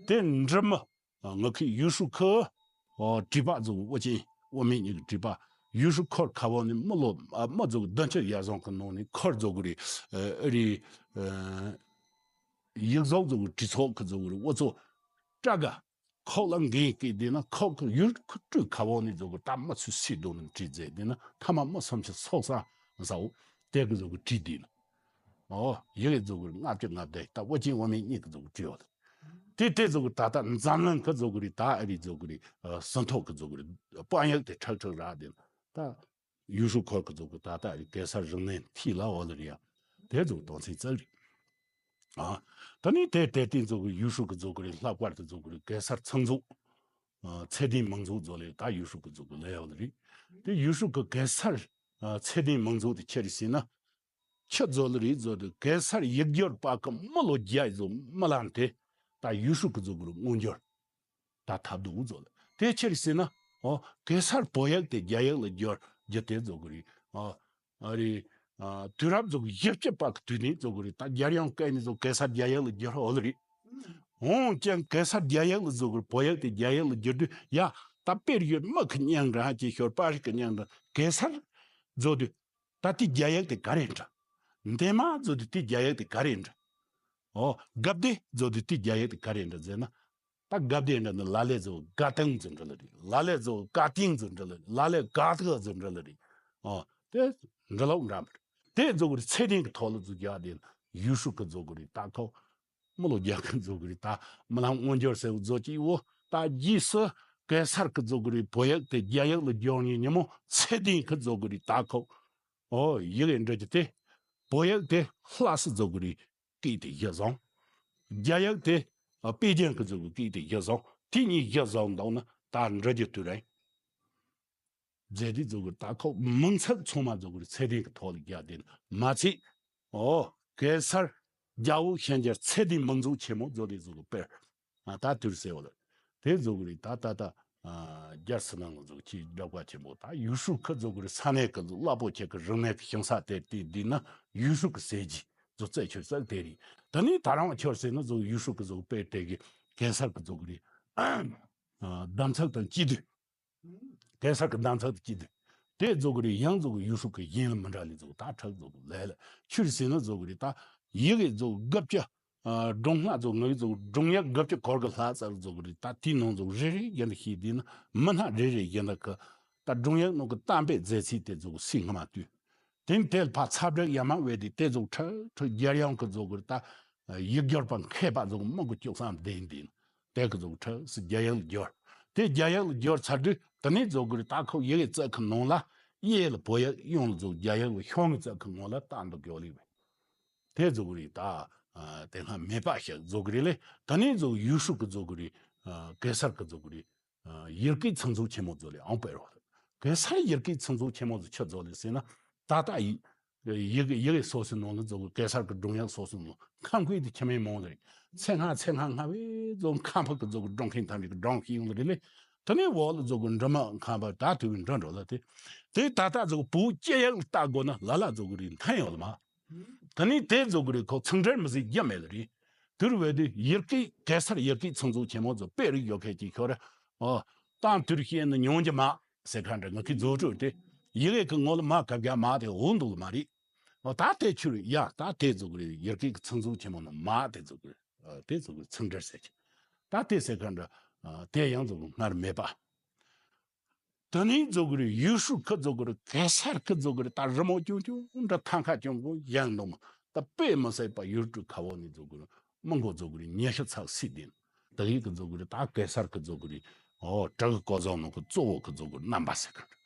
དེ་འབྲི་མི། ཨ། ང་ཁི་ཡུས་ཧྲུའུ་ཁི་ཨོ་བྲིས་པ་ཛོ་གི་དབུ་ཅན་དབུ་མེད་གཉིས་ཀྱི་བྲིས་པ། ཡུས་ཧྲུའུ་ཁོར་ཁ་བོ་ནི་མི་ལོ་ཨ་མི་ཛོ་གི་བདུན་ཅུ་ཡར་སོང་གི་ནང་ནས་ཁོར་ཛོ་གི་རེད། ཨ་རེད། ཨ་ཡིག་གཟུགས་ཛོ་གི་བྲིས་ཚོགས་ཀྱི་ཛོ་གི་རེད། འུ་ཚོ་སྤྲ་ག་ཁོག་ལ་འགན་བཀལ་དེ་ན་ཁོག་གི་ཡུལ་ཁུ་སྤྲུལ་ཁ་བོ་ནི་ཛོ་གི་ད་མི་ཚོས་སུས་དོ་ནི་བྲིས་མཛད་དེ་ན་ཐ་མ་མི་སུམ་ཅུ་སོགས་ས་ཟའོ་དེ་གི་ཛོ་གི་བྲིས་དེ་ན། ཨོ་ཡི་གེ་ཛོ་གི་ལྔ་བཅུ་ང་བརྒྱད་ད་དབུ་ཅན་དབུ་མེད་གཉིས་ཀྱི་ཛོ་གི་བྲིས་ཡོད། དེ་དེ་ཛོ་གི་ད་ལྟ་འཛམ་གླིང་གི་ཛོ་གི་རེད། ད་ཨ་རི་ཛོ་གི་རེད། ཟིན་ཐོ་གི་ཛོ་གི་རེད། དཔང་ཡིག་དེ་ཁྲག་ཁྲག་རག་དེ་ན་ད། ཡུས་ཧྲུའུ་ཁོར་གི་ཛོ་གི་ད་ལྟ་རི་གེ་སར་རིག་གནས་འཐུས་ལ་འོ་ལ་རི་ཡ། དེ་ཛོ་གི་དོན་ཚན་རྩལ་རེད། ཨ། ད་ནི་དེ་དེ་དེ་ཛོ་གི་ཡུས་ཧྲུའུ་གི་ཛོ་གི་རི་ལྷག་པར་དུ་ཛོ་གི་རི་གེ་སར་ཚང་ཛོ། ཨ། ཚད་ལྡན་མིང་ཛོ་ཛོ་ལེ་ད་ཡུས་ཧྲུའུ་གི་ཛོ་གི་ལེ་འོ་ལ་རི། དེ་ཡུས་ཧྲུའུ་གི་གེ་སར་ཨ་ཚད་ལྡན་མིང་ཛོ་དེ་ཁྱེར་རི་སི་ན། ཁྱི་ཛོ་ལ་རི་ཛོ་དེ་གེ་སར་ཡིག་སྒྱུར་པ་གི་མི་ལོ་རྒྱ་ཡི་ཛོ་མི་ལ་དེ་ད་ཡུས་ཧྲུའུ་གི་ཛོ་གི་རི་མངོན་འགྱུར། ད་ཐབས་སྡུག་ཙོགས་ལ། དེ་ཕྱིར་ཟེར་ན། ཨོ། གེ་སར་བོད་ཡིག་དེ་རྒྱ་ཡིག་ལ་བསྒྱུར་རྒྱུ་དེ་ཙོགས་ཀྱི་རེད། ཨོ། ཨ་རེ། ཨ། དུས་རབས་ཙོགས་ཀྱི་བཞི་བཅུ་པ་གི་དུས་ནས་ཙོགས་ཀྱི་རེད། ད་རྒྱལ་ཡོངས་སྐད་ནས་ཙོགས་གེ་སར་རྒྱ་ཡིག་ལ་བསྒྱུར་འོ་ལ་རེད། འོང་ཀྱང་གེ་སར་རྒྱ་ཡིག་ལ་ཙོགས་ཀྱི་བོད་ཡིག་དེ་རྒྱ་ཡིག་ལ་བསྒྱུར་དུས་ཡ། ད་དཔེར་ཡོད་མི་གི་སྙན་གྲགས་ཀྱི་ཤོར་པ་རིག་གི་སྙན་གྲགས་གེ་སར་ཙོགས་དུས། ད་དེ་རྒྱ་ཡིག་དེ་ག་རེ་འདྲ། འདན་མ་ཙོགས་དུས་དེ་རྒྱ་ཡིག་དེ་ག་རེ་འདྲ། ཨོ། སྒ་བདེ་ཙོགས་དུས་དེ་རྒྱ་ཡིག་དེ་ག་རེ་འདྲ་ཟེར་ན། ད་དགའ་བདེ་འདྲ་ནི་ལ་ལས་ཚོ་དགའ་སྟོན་ཚོ་འདྲ་ལ་རེད། ལ་ལས་ཚོ་དགའ་སྟོན་ཚོ་འདྲ་ལ་རེད། ལ་ལས་དགའ་ཐག་ཚོ་འདྲ་ལ་རེད། ཨོ། དེ་འདྲ་ལོག་འདྲ་མ་རེད། དེ་ཚོ་གི་ཚད་ལྡན་གྱི་ཐོག་ལ་ཚོ་རྒྱག་དེ་ཡུས་ཧྲུའུ་གི་ཚོ་གི་རེད། ད་ཁོ་མི་ལོ་རྒྱ་གི་ཚོ་གི་རེད། ད་མི་ལ་མངོན་འགྱུར་ཟེར་བ་ཚོ་གི་འོ། ད་རྗེས་སུ་གེ་སར་གི་ཚོ་གི་རེད། བོད་ཡིག་དེ་རྒྱ་ཡིག་ལ་སྦྱོར་ནས་ཉིན་མོ་ཚད་ལྡན་གི་ཚོ་གི་རེད། ད་ཁོ་ཨོ་ཡི་གེ་འབྲི་རྒྱུ་དེ། བོད་ཡིག་དེ་ལྷ་སའི་ཚོ་གི་རེད། སྐད་དེ་གཞི་བཟུང་། རྒྱ་ཡིག་དེ་ཨ་པེ་ཅིན་གི་ཚོ་གི་སྐད་དེ་གཞི་བཟུང་། དེ་གཉིས་གཞི་བཟུང་འདུག་ན་ད་འབྲི་རྒྱུ་དུས་རེད། མཛད་དེ་ཚོ་གི་ད་ཁོ་མིང་ཚིག་ཚང་མ་ཚོ་གི་ཚད་ལྡན་གི་ཐོག་ལ་རྒྱག་དེ་མ་ཚད། ཨོ། གེ་སར་རྒྱལ་པོ་ཤན་སྦྱར་ཚད་ལྡན་མིང་ཚིག་ཆེན་མོ་ཚོ་དེ་ཚོ་གི་དཔེར། ཨ། ད་དུས་ཟེར་བ་ལ། དེ་ཚོ་གི་རེད། ད་ད་ད། ཨ། རྒྱལ་སྲིད་ནང་ལ་ཚོ་གི་ཅིག་འདྲ་བ་ཆེན་པོ་ད་ཡུས་ཧྲུའུ་ཁི་ཚོ་གི་རེད། ས་གནས་གི་རླབས་པོ་ཆེ་གི་རིག་གནས་གི་ཞིང་ས་དེ་དེ་འདི་ན་ཡུས་ཧྲུའུ་གི་ཟེར་གྱི་ཚོ་རྩད་ཆོད་ས་དེ་རེད། ད་ནི་ད་རང་ཆོད་ཟེར་ན་ཚོ་ཡུས་ཧྲུའུ་གི་ཚོ་གི་དཔེར་དེ་གི་གེ་སར་གི་ཚོ་གི་རེད། ཨ། གདམ་ཚག་དང་སྤྱི་འཐུས། གེ་སར་གི་གདམ་ཚག་ཏུ་སྐྱེས་ཏེ། དེ་ཚོ་གི་རེད། ཡང་ཚོ་གི་ཡུས་ཧྲུའུ་གི་ཡིན་ལ་མི་འདྲ་ལས་ཚོ་གི་ད་ཁྲག་ཚོ་གི་ལས་ལ་ཆུར་ཟིན་ན་ཚོ་གི་རེད། ད་ཡི་གེ་ཚོ་དགུ་བཅུ། ཨ། སྒྲུང་ལྷག་ཚོ་ངའི་ཚོ་སྒྲུང་ཡིག་དགུ་བཅུ་སྐོར་གི་ལྷག་ཙམ་ཚོ་གི་རེད། ད་དེའི་ནང་ཚོ་རེ་རེ་བཞིན་དུ་ཤེས་དུས་ན་མི་སྣ་རེ་རེ་བཞིན་དུ་གི་ད་སྒྲུང་ཡིག་ནང་གི་གཏམ་དཔེ་མཛད་ཚུལ་དེ་ཚོ་གི་སུས་སྔ་མ་བཏུས། དེ་ནས་དེ་ལ་ཕར་ཚབ་སྒྲིག་ཡར་མར་བས་ཏེ་དེ་ཚོ་ཁྲི་ཁྲི་རྒྱལ་ཡོངས་ཀྱི་ཚོ་གི་ད་ཡིག་སྒྱུར་པ་མཁས་པ་ཚོ་མང་པོ་བཅུ་གསུམ་ལྡན་ལྡན་དེ་གི་ཚོ་ཁྲི་སི་རྒྱ་ཡིག་ལ་བསྒྱུར། དེ་རྒྱ་ཡིག་ལ་བསྒྱུར་ཚར་དུས་དེ་ནས་ཚོ་གི་ད་ཁོ་ཡི་གེ་ཚིག་གི་ནང་ལ་གཡས་ལ་བོད་ཡིག་གཡོན་ལ་ཚོ་རྒྱ་ཡིག་ལ་ཤོང་གི་ཚིག་གི་ངོ་ལ་རྟགས་འདོགས་ཡོད་ལེ་བས། དེ་ཚོ་གི་རེད། ད་དེ་སྔ་མེད་པ་ཞིག་ཚོ་གི་རེད་ལེ། དེ་ནས་ཚོ་ཡུས་ཧྲུའུ་གི་ཚོ་གི་རེད། གེ་སར་གི་ཚོ་གི་རེད། ཡི་གེའི་ཚིག་མཛོད་ཆེན་མོ་ཚོ་ལས་ཨང་སྤེལ་རོགས། གེ་སར་ཡི་གེའི་ཚིག་མཛོད་ཆེན་མོ་ཚོ་ཆི་ཚོ་ལས་ཟེར་ན། ད་ལྟ་ཡི་ཡི་གེ་ཡི་གེ་སོ་སོའི་ནང་ལ་ཚོ་གི་གེ་སར་གི་སྒྲུང་ཡིག་སོ་སོའི་ནང་ཁམས་ཁུལ་དུ་ཁྱིམ་མི་མང་ལ་རེད། ཚེ་སྔ་ཚེ་སྔ་སྔ་བའི་ཚོ་ཁམས་ཕུག་གི་ཚོ་གི་སྒྲུང་མཁན་ཐམས་ཅད་ཀྱི་སྒྲུང་ཤེས་ཡོང་ལ་རེད་ལེ། དེ་ནས་འོག་ལ་ཚོ་གི་འབྲི་མ་ཁམས་པ་ད་དུ་བའི་འབྲི་འགྲོ་ལ་དེ། དེ་ད་ལྟ་ཚོ་གི་བོད་སྤྱི་ཡིག་ལ་ལྟ་དགོས་ན་ལ་ལ་ཚོ་གི་རེད་མཐའ་ཡོད་ལ་མ། དེ་ནས་དེ་ཚོ་གི་རེད་ཁོ་ཚིག་འགྲེལ་མི་ཟིག་རྒྱུ་མེད་ལ་རེད། དུར་བས་དུ་ཡི་གེ་གེ་སར་ཡི་གེའི་ཚིག་མཛོད་ཆེན་མོ་ཚོ་དཔེ་རིགས་ཡོད་མཁན་གྱི་ཤོར། ཨོ། གཏམ་དུར་བཤད་ནི་ཉུང་རྒྱུ་མ་ཟེར་ཁ་འདྲ་ངི་ཁི་རྫོགས་སྤྲོད་དེ། ཡི་གེ་གི་ངོ་ལ་མ་གབ་རྒྱ་མ་དེ་འོ་འདུག་ལ་མ་རེད། ཨོ་ད་དེ་ཆུ་རེད་ཡ་ད་དེ་ཚོ་གི་རེད་ཡི་གེ་གི་ཚིག་མཛོད་ཆེན་མོ་ནི་མ་དེ་ཚོ་གི་རེད། ཨ། དེ་ཚོ་གི་ཚིག་འགྲེལ་ཟེར་གྱི། ད་དེ་ཟེར་ཁ་འདྲ། ཨ། དེ་ཡང་ཚོ་གི་སྔར་མེད་པ། དེ་ནས་ཚོ་གི་རེད་ཡུས་ཧྲུའུ་ཁི་ཚོ་གི་རེད་གེ་སར་ཁི་ཚོ་གི་རེད་ད་རི་མོ་ཆུང་ཆུང་འདྲ་ཐང་ཁ་ཆུང་ཆུང་ཡང་འདུག་མ་ད་དཔེ་མི་སྲིད་པ་ཡུལ་གྲུ་ཁ་བོ་ནས་ཚོ་གི་རེད་མི་མགོ་ཚོ་གི་རེད་ཉི་ཤུ་ཚག་སྲིད་དེ་ད་གི་གི་ཚོ་གི་རེད་ད་གེ་སར་ཁི་ཚོ་གི་རེད་ཨོ་བྲག་གི་ཀོ་ཚང་ནང་གི་གཙོ་བོ་གི་ཚོ་གི་རྣམ་པ་ཟེར་གི་རེད་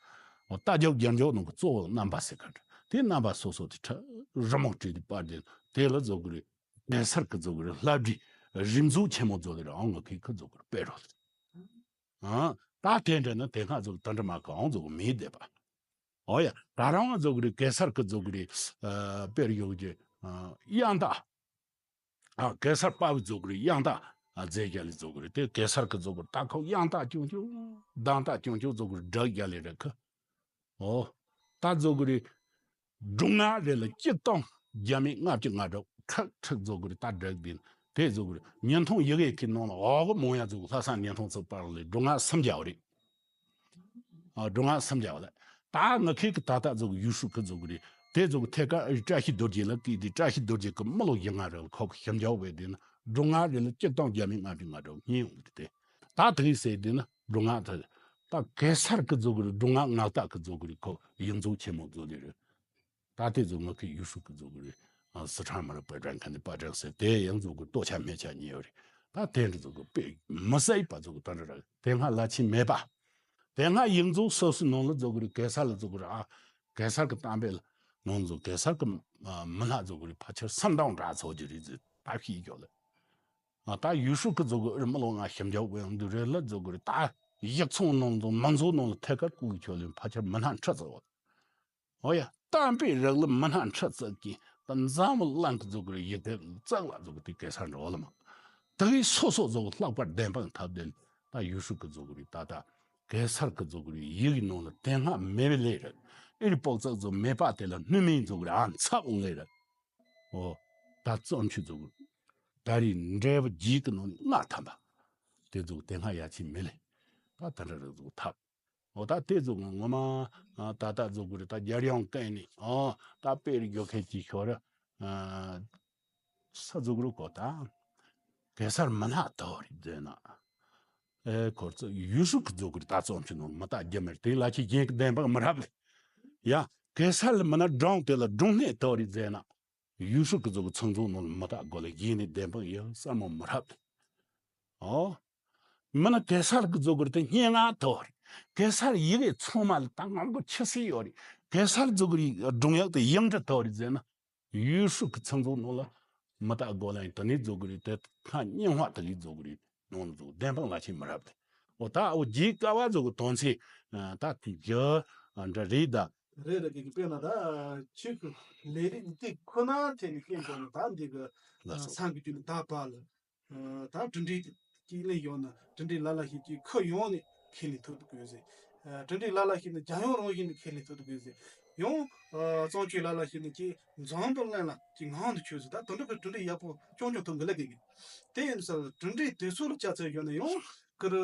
ཨོ་རྟ་རྒྱུག་རྒྱུག་རྒྱུག་ནང་གི་གཙོ་བོ་རྣམ་པ་ཟེར་གི་རེད་དེ་རྣམ་པ་སོ་སོ་དེ་ཁྲི་རི་མོ་བྲིས་ཏེ་པར་དེ་དེ་ལ་ཚོ་གི་རེད། གེ་སར་གི་ཚོ་གི་རེད་ལྷ་བྲིས་རིམ་གཟུགས་ཆེན་མོ་ཚོ་ལས་རང་ངོ་ཁི་ཁི་ཚོ་གི་རེད་དཔེ་རོ། ཨ། ད་དེ་འདྲ་ན་དེ་སྔ་ཚོ་གི་ད་འདྲ་མ་གང་ཚོ་གི་མི་བསྡད་པ། ཨོ་ཡ། ད་རང་ང་ཚོ་གི་རེད་གེ་སར་གི་ཚོ་གི་རེད། ཨ། དཔེར་ཡོད་ཀྱི། ཨ། དབྱངས་རྟ། ཨ། གེ་སར་དཔའ་བོའི་ཚོ་གི་རེད་དབྱངས་རྟ། ཨ། རྫས་རྒྱ་ལས་ཚོ་གི་རེད་དེ་གེ་སར་གི་ཚོ་གི་རེད་ད་ཁོ་དབྱངས་རྟ་ཆུང་ཆུང་། གདངས་རྟ་ཆུང་ཆུང་ཚོ་གི་རེད་སྒྲ་རྒྱ་ལས་རེད་ཁི། ཨོ། ད་ཚོ་གི་རེད། སྒྲུང་ང་རེ་ལ་གཅིག་སྟོང་བརྒྱ་མེད་ལྔ་བཅུ་ང་དྲུག་ཁྲག་ཁྲག་ཚོ་གི་རེད་ད་སྒྲ་འདི་ དེ་ཟོ་གི་རེད། ཉིན་ཐུང་ཡི་གེ་གི་ནང་ལ་འོག་མོ་ཡ་ཟོ་གི་ལྷ་ས་ཉིན་ཐུང་ཚོ་པར་ལས་སྒྲུང་ང་སུམ་བརྒྱ་བ་རེད། ཨ་སྒྲུང་ང་སུམ་བརྒྱ་བ་ལ། ད་ང་ཁེ་གི་ད་ལྟ་ཟོ་གི་ཡུལ་ཤུལ་གི་ཟོ་གི་རེད། དེ་ཟོ་གི་ཐད་ཀར་ཨ་བཀྲ་ཤིས་རྡོ་རྗེ་ལ་གི་དེ་བཀྲ་ཤིས་རྡོ་རྗེ་གི་མི་ལོ་བཞི་ལྔ་རེ་ལ་ཁོ་གི་ཞིབ་འཇུག་བས་དེ་ན་སྒྲུང་ང་རེ་ལ་གཅིག་སྟོང་བརྒྱ་མེད་ལྔ་བཅུ་ང་དྲུག་རྙེད་ཡོང་གི་དེ། ད་དེ་གི་ཟེར་དེ་ན་སྒྲུང་ང་ད་ད་གེ་སར་གི་ཟོ་གི་རེད། སྒྲུང་ང་ངག་རྟགས་གི་ཟོ་གི་རེད། ཁོ་ཡིག་གཟུགས་ཆེན་མོ་ཟོ་ལེ་རེད། ད་དེ་ཚོ་ང་ཁའི་ཡུལ་ཤུལ་གི་ཟོ་གི་རེད། ཨ་སི་ཁྲོན་མི་རིགས་པ་སྒྲ་མཁན་དེ་པ་ཀྲང་ཟེར་དེ་ཡང་ཟོ་གི་ལྟོ་ཆ་སྨད་ཆ་ཉེ་ཡོད་རེད། ད་དེ་འདྲ་ཟོ་གི་དཔེ་མི་སྲིད་པ་ཟོ་གི་ད་འདྲ་ར་དེ་སྔ་བླ་ཆེན་མེད་པ། དེ་སྔ་ཡིག་གཟུགས་སོ་སོའི་ནང་ལ་ཟོ་གི་རེད། གེ་སར་ལ་ཟོ་གི་རེད། ཨ་གེ་སར་གི་གཏམ་དཔེ་ལ་ནང་ཟོ་གེ་སར་གི་ཨ་མི་སྣ་ཟོ་གི་རེད། ཕལ་ཆེར་སུམ་སྟོང་འདྲ་ཚོ་གི་རེད་ཟེར་ད་ཤེས་ཀྱོག་ལ། ཨ་ད་ཡུལ་ཤུལ་གི་ཟོ་གི་རེད། མི་ལོ་ང་ཞིབ་འཇུག་བས་འདི་རེད་ལ་ཟོ་གི་རེད། ད་ཡིག་ཚང་ནང་ཟོ་མང་ཚོགས་ནང་ལ་ཐད་ཀར་བཀོད་ཀྱོག་ལ་ཕལ་ཆེར་མི་སྣ་ཁྲི་ཚོ། འོ་ཡ། གཏམ་དཔེ་རིགས་ལ་མི་སྣ་ཁྲི་བརྩེགས་ཀྱི་ད་འཛམ་བུ་གླིང་གི་ཟོ་གི་རེད། ཡིག་དེབ་བརྩེགས་ལ་ཟོ་གི་དེ་གེ་སར་འདྲ་བོ་ལ་མ། དེ་གི་སོ་སོ་ཟོ་གི་ལྷག་པར་བདེན་དཔང་ཐབས་དེ་ད་ཡུལ་ཤུལ་གི་ཟོ་གི་རེད། ད་ད་གེ་སར་གི་ཟོ་གི་རེད། ཡིག་གི་ནང་ལ་དེ་སྔ་མེད་པའི་ལས་རེད། ཨེ་རི་པོག་ཙག་ཟོ་མེད་པ་དེ་ལ་སྣོད་མིན་ཟོ་གི་རེད། ཨ་འཚབ་འོང་ལས་རེད། འོ། ད་རྩོམ་ཆོས་ཟོ་གི་རེད། ད་རེས་འགྲེལ་པ་རྒྱས་ཀྱི་ནང་ནས་ལྔ་ཐམ་པ། དེ་ཟོ་གི་དེ་སྔ་ཡ་ཆེ་མེད་ལས། ད་དེ་འདྲ་རེད་ཟོ་གི་ཐབས། འོ་ད་དེ་ཟོ་གི་ངོ་མ་ཨ་ད་ད་ཟོ་གི་རེད། ད་རྒྱལ་ཡོངས་སྐད་ནས་ཨོ་ད་དཔེ་རིག་རྒྱུ་ཁས་ཀྱི་ཤོར་ཨ་ས་ཟོ་གི་རེད་གོ་ད། གེ་སར་མི་སྣ་དོ་རེད་ཟེར་ན། ཨེ་ཁོར་ཚོ་ཡུལ་ཤུལ་གི་ཟོ་གི་རེད། ད་རྩོམ་ཆོས་ནང་མི་རྟག་རྒྱུ་མེད་དེ་ལ་ཁྱི་རྒྱན་གི་བདེན་དཔང་མི་རབ་ལ། ཡ་གེ་སར་ལ་མི་སྣ་སྒྲུང་དེ་ལ་སྒྲུང་སྣེ་དོ་རེད་ཟེར་ན། ཡུལ་ཤུལ་གི་ཟོ་གི་ཚང་ཚང་ནང་ལ་མི་རྟག་དགོས་ལ་ཡིན་ནི་བདེན་དཔང་ཡང་གསར་མོ་མི་རབ་ལ། ཨོ། མི་ན་གེ་སར་གི་ཟོ་གི་རེད་དེ་སྙན་ངག་དོ་རེད། གེ་སར་ཡི་གེ་ཚང་མ་ལ་ད་ངང་གི་ཆི་སྲིད་ཡོད་རེད། གེ་སར་ཟོ་གི་རེད་སྒྲུང་ཡག་དེ་ཡང་འདྲ་དོ་རེད་ཟེར་ན། ཡུལ་ཤུལ་གི་ཚང་ཚང་ནང་ལ་མི་རྟག་དགོས་ལ་ཡིན། དེ་ནས་ཟོ་གི་རེད་དེ་ཁ་སྙན་ངག་དེ་གི་ཟོ་གི་རེད་ནང་ལ་ཟོ་བདེན་དཔང་ལ་ཆེ་མི་རབ་དེ། ཨོ་ད་ཨོ་རྒྱའི་ཀ་བ་ཟོ་གི་དོན་ཚེ་ད་དེ་རྒྱུ་འདྲ་རེད་ད། རེད་རེད། དེ་གི་དཔེར་ན་ད་ཁྱོད་ཀྱི་ལས་རིགས་འདི་ཁོ་ན་ཐད་ནས་བཤད་འགྲོ་ན་ད་འདི་གི་ལགས་སོ། སང་གི་རྒྱུད་ནས་ད་བར་ལ། ད་གྲུབ་འབྲས་ཀྱི་ལས་ཡོད་ན་གྲུབ་འབྲས་ལ་ལ་ཞིག་གི་ཁུར་ཡོང་ནས་ཁས་ལེན་ཐུབ་དགོས་ཟེར། གྲུབ་འབྲས་ལ་ལ་ཞིག་ནི་རྒྱལ་ཡོངས་རང་བཞིན་ནས་ཁས་ལེན་ཐུབ་དགོས་ཟེར། ཡང་རྩོམ་ཆོས་ལ་ལ་ཞིག་ནི་ཀྱི་འཛམ་བུ་གླིང་ལ་ཀྱི་ངང་དུ་ཆོད་ཟེར། ད་དོན་འགྲུབ་ཀྱི་གྲུབ་འབྲས་ཡག་པོ་རྐྱང་རྐྱང་ཐོབ་མི་ལེགས་གི། དེ་ཡིན་ཙང་གྲུབ་འབྲས་དེ་ཚོ་ལ་ལྕག་ཚོད་ཡོད་ན་ཡང་ཀི་རུ་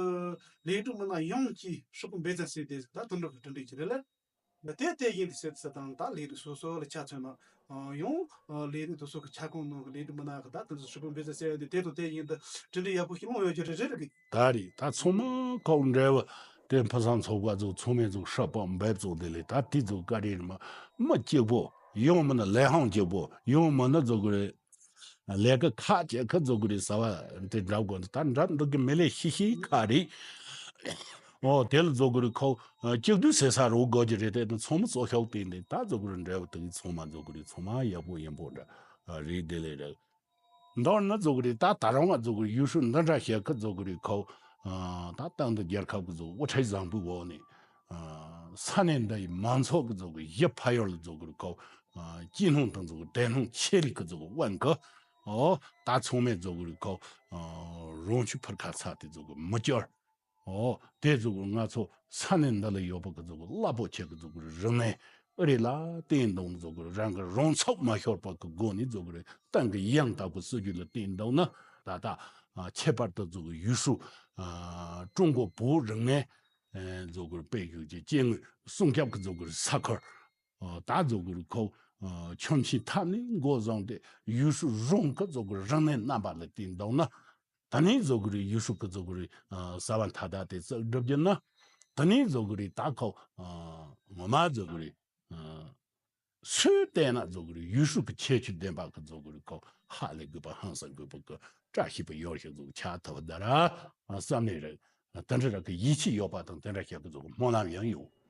ལས་སྒྲུབ་མི་སྣ་ཡོངས་ཀྱིས་ཧྲིལ་པོ་འབད་བརྩོན་བྱས་ཏེ་ད་དོན་འགྲུབ་ཀྱི་གྲུབ་འབྲས་ཀྱི་རེད་ལ། དེ་དེ་ཡིན་ཟེར་ཟེར་དང་ད་ལས་རིགས་སོ་སོ་ལ་ཆ་མཚོན་ན་ཡང་ལས་རིགས་དེ་སོ་གི་ཁྱབ་ཁོངས་ནང་གི་ལས་རིགས་མི་སྣ་གི་ད་དེ་ཚོ་ཧྲིལ་པོ་འབད་བརྩོན་བྱས་ཡོད་དེ་དེ་དང་དེ་ཡིན་ད་གྲུབ་འབྲས་ཡག་པོ་ཞིག་མང་ཡོད་ཀྱི་རེད་རེད་རེད་གི། ད་རེད། ད་ཚང་མ་ཁོག་འབྲེལ་བ་དེ་ཕུན་སུམ་ཚོགས་པ་ཚོ་ཚང་མས་ཚོ་ཧྲིལ་པོ་འབད་བརྩོན་དེ་ལས་ད་དེ་ཚོ་བཀའ་དྲིན་མ་མི་གཅིག་པོ་ཡང་མིན་ན་ལས་ཁུངས་གཅིག་པོ་ཡང་མིན་ན་ཚོ་གི་རེད། ལས་ཀ་ཁག་ཅིག་ཁ་རྫོགས་ཀྱི་རེད་ཟེར་བ་དེ་འདྲ་དགོས་འདུག་ད་འདྲ་འདུག་གི་མི་ལས་ཤི་ཤི་ཁ་རེད། འོ་དེ་ལ་རྫོགས་ཀྱི་རེད་ཁོ། གཅིག་སྡུད་ཟེར་ས་རོ་དགོས་ཀྱི་རེད་དེ་ཚང་མ་གཙོ་ཤོག་དེ་འདི་ད་རྫོགས་ཀྱི་རེད། འབྲས་བུ་དེ་གི་ཚང་མ་རྫོགས་ཀྱི་རེད། ཚང་མ་ཡག་པོ་ཡིན་པོ་འདྲ་རེད། དེ་ལས་རེད། མདོར་ན་རྫོགས་ཀྱི་རེད། ད་ད་རུང་ང་རྫོགས་ཀྱི་རེད། ཡུལ་ཤུལ་འདི་འདྲ་ཞིག་གི་རྫོགས་ཀྱི་རེད་ཁོ། ད་ཏང་དང་རྒྱལ་ཁབ་ཀྱི་རྫོགས་དབུ་ཁྲིད་བཟང་པོའི་འོག་ནས། ས་གནས་འདི་ཡི་མང་ཚོགས་ཀྱི་རྫོགས་ཀྱི་གཞི་ཕ་ཡུལ་ལ་རྫོགས་ཀྱི་རེད་ཁོ། སྐྱིད་སྣང་དང་རྫོགས་ཀྱི་བདེ་སྣང་ཆེ་རིགས་ཀྱི་རྫོགས་ཀྱི་དབང་གིས། ཨོ་ད་ཚང་མས་རྫོགས་ཀྱི་རེད་ཁོ། རང་ཆུ་ཕར་ཁ་ཚ་དེ་རྫོགས་ཀྱི་མི་སྐྱོར། ཨོ་དེ་རྫོགས་ཀྱི་ང་ཚོ་ས་གནས་འདི་ལ་ཡོད་པ་གི་རྫོགས་ཀྱི་རླབས་པོ་ཆེ་གི་རྫོགས་ཀྱི་རིག་གནས་ཨེ་རེད་ལ་བརྟེན་འདུག་རྫོགས་ཀྱི་རང་གི་རང་ཚུགས་མ་ཤོར་བ་གི་སྒོ་ནས་རྫོགས་ཀྱི་རེད། ཏང་གི་ཡང་དག་པའི་སྲིད་ཇུས་ལ་བརྟེན་འདུག་ན་ད་ལྟ་ཁྱད་པར་དུ་རྫོགས་ཀྱི་ཡུལ་ཤུལ་ཀྲུང་གོ་བོད་རིག་གནས་རྫོགས་ཀྱི་རེད་དཔལ་འབྱོར་གྱི་སྐྱེ་དངོས་སྲུང་སྐྱོབ་ཀྱི་རྫོགས་ཀྱི་རེད་ས་ཁུལ། ད་རྫོགས་ཀྱི་རེད་ཁོ། ཁྱིམ་ཆེན་ཐབས་ནས་འགོ་བཟུང་སྟེ་ཡུལ་ཤུལ་རང་གི་རྫོགས་ཀྱི་རིག་གནས་རྣམ་པ་ལ་བརྟེན་འདུག་ན། ད་ནས་རྫོགས་ཀྱི་རེད། ཡུལ་ཤུལ་གྱི་རྫོགས་ཀྱི་རེད། ས་བོན་ཐ་དད་དེ་བརྩེགས་སྒྲུབ་རྒྱུ་ན། ད་ནས་རྫོགས་ཀྱི་རེད། ད་ཁོ། ངོ་མ་རྫོགས་ཀྱི་རེད། སུས་བལྟས་ན་རྫོགས་ཀྱི་རེད། ཡུལ་ཤུལ་གྱི་ཁྱད་ཆོས་ལྡན་པ་གི་རྫོགས་ཀྱི་རེད་ཁོ། ཧ་ལས་དགོས་པ་ཧང་སང་དགོས་པ་གི་བཀྲ་ཤིས་པ་ཡོད་ཞིག་རྫོགས་ཆགས་ཐུབ་པ་ད་ར་བསམ་ནས་རེད། དེ་འདྲ་ར་གི་ཡིད་ཆེས་ཡོད་པ་དང་དེ་འདྲ་ཞིག་གི་རྫོགས་སྨོན་ལམ་ཡང་ཡོད།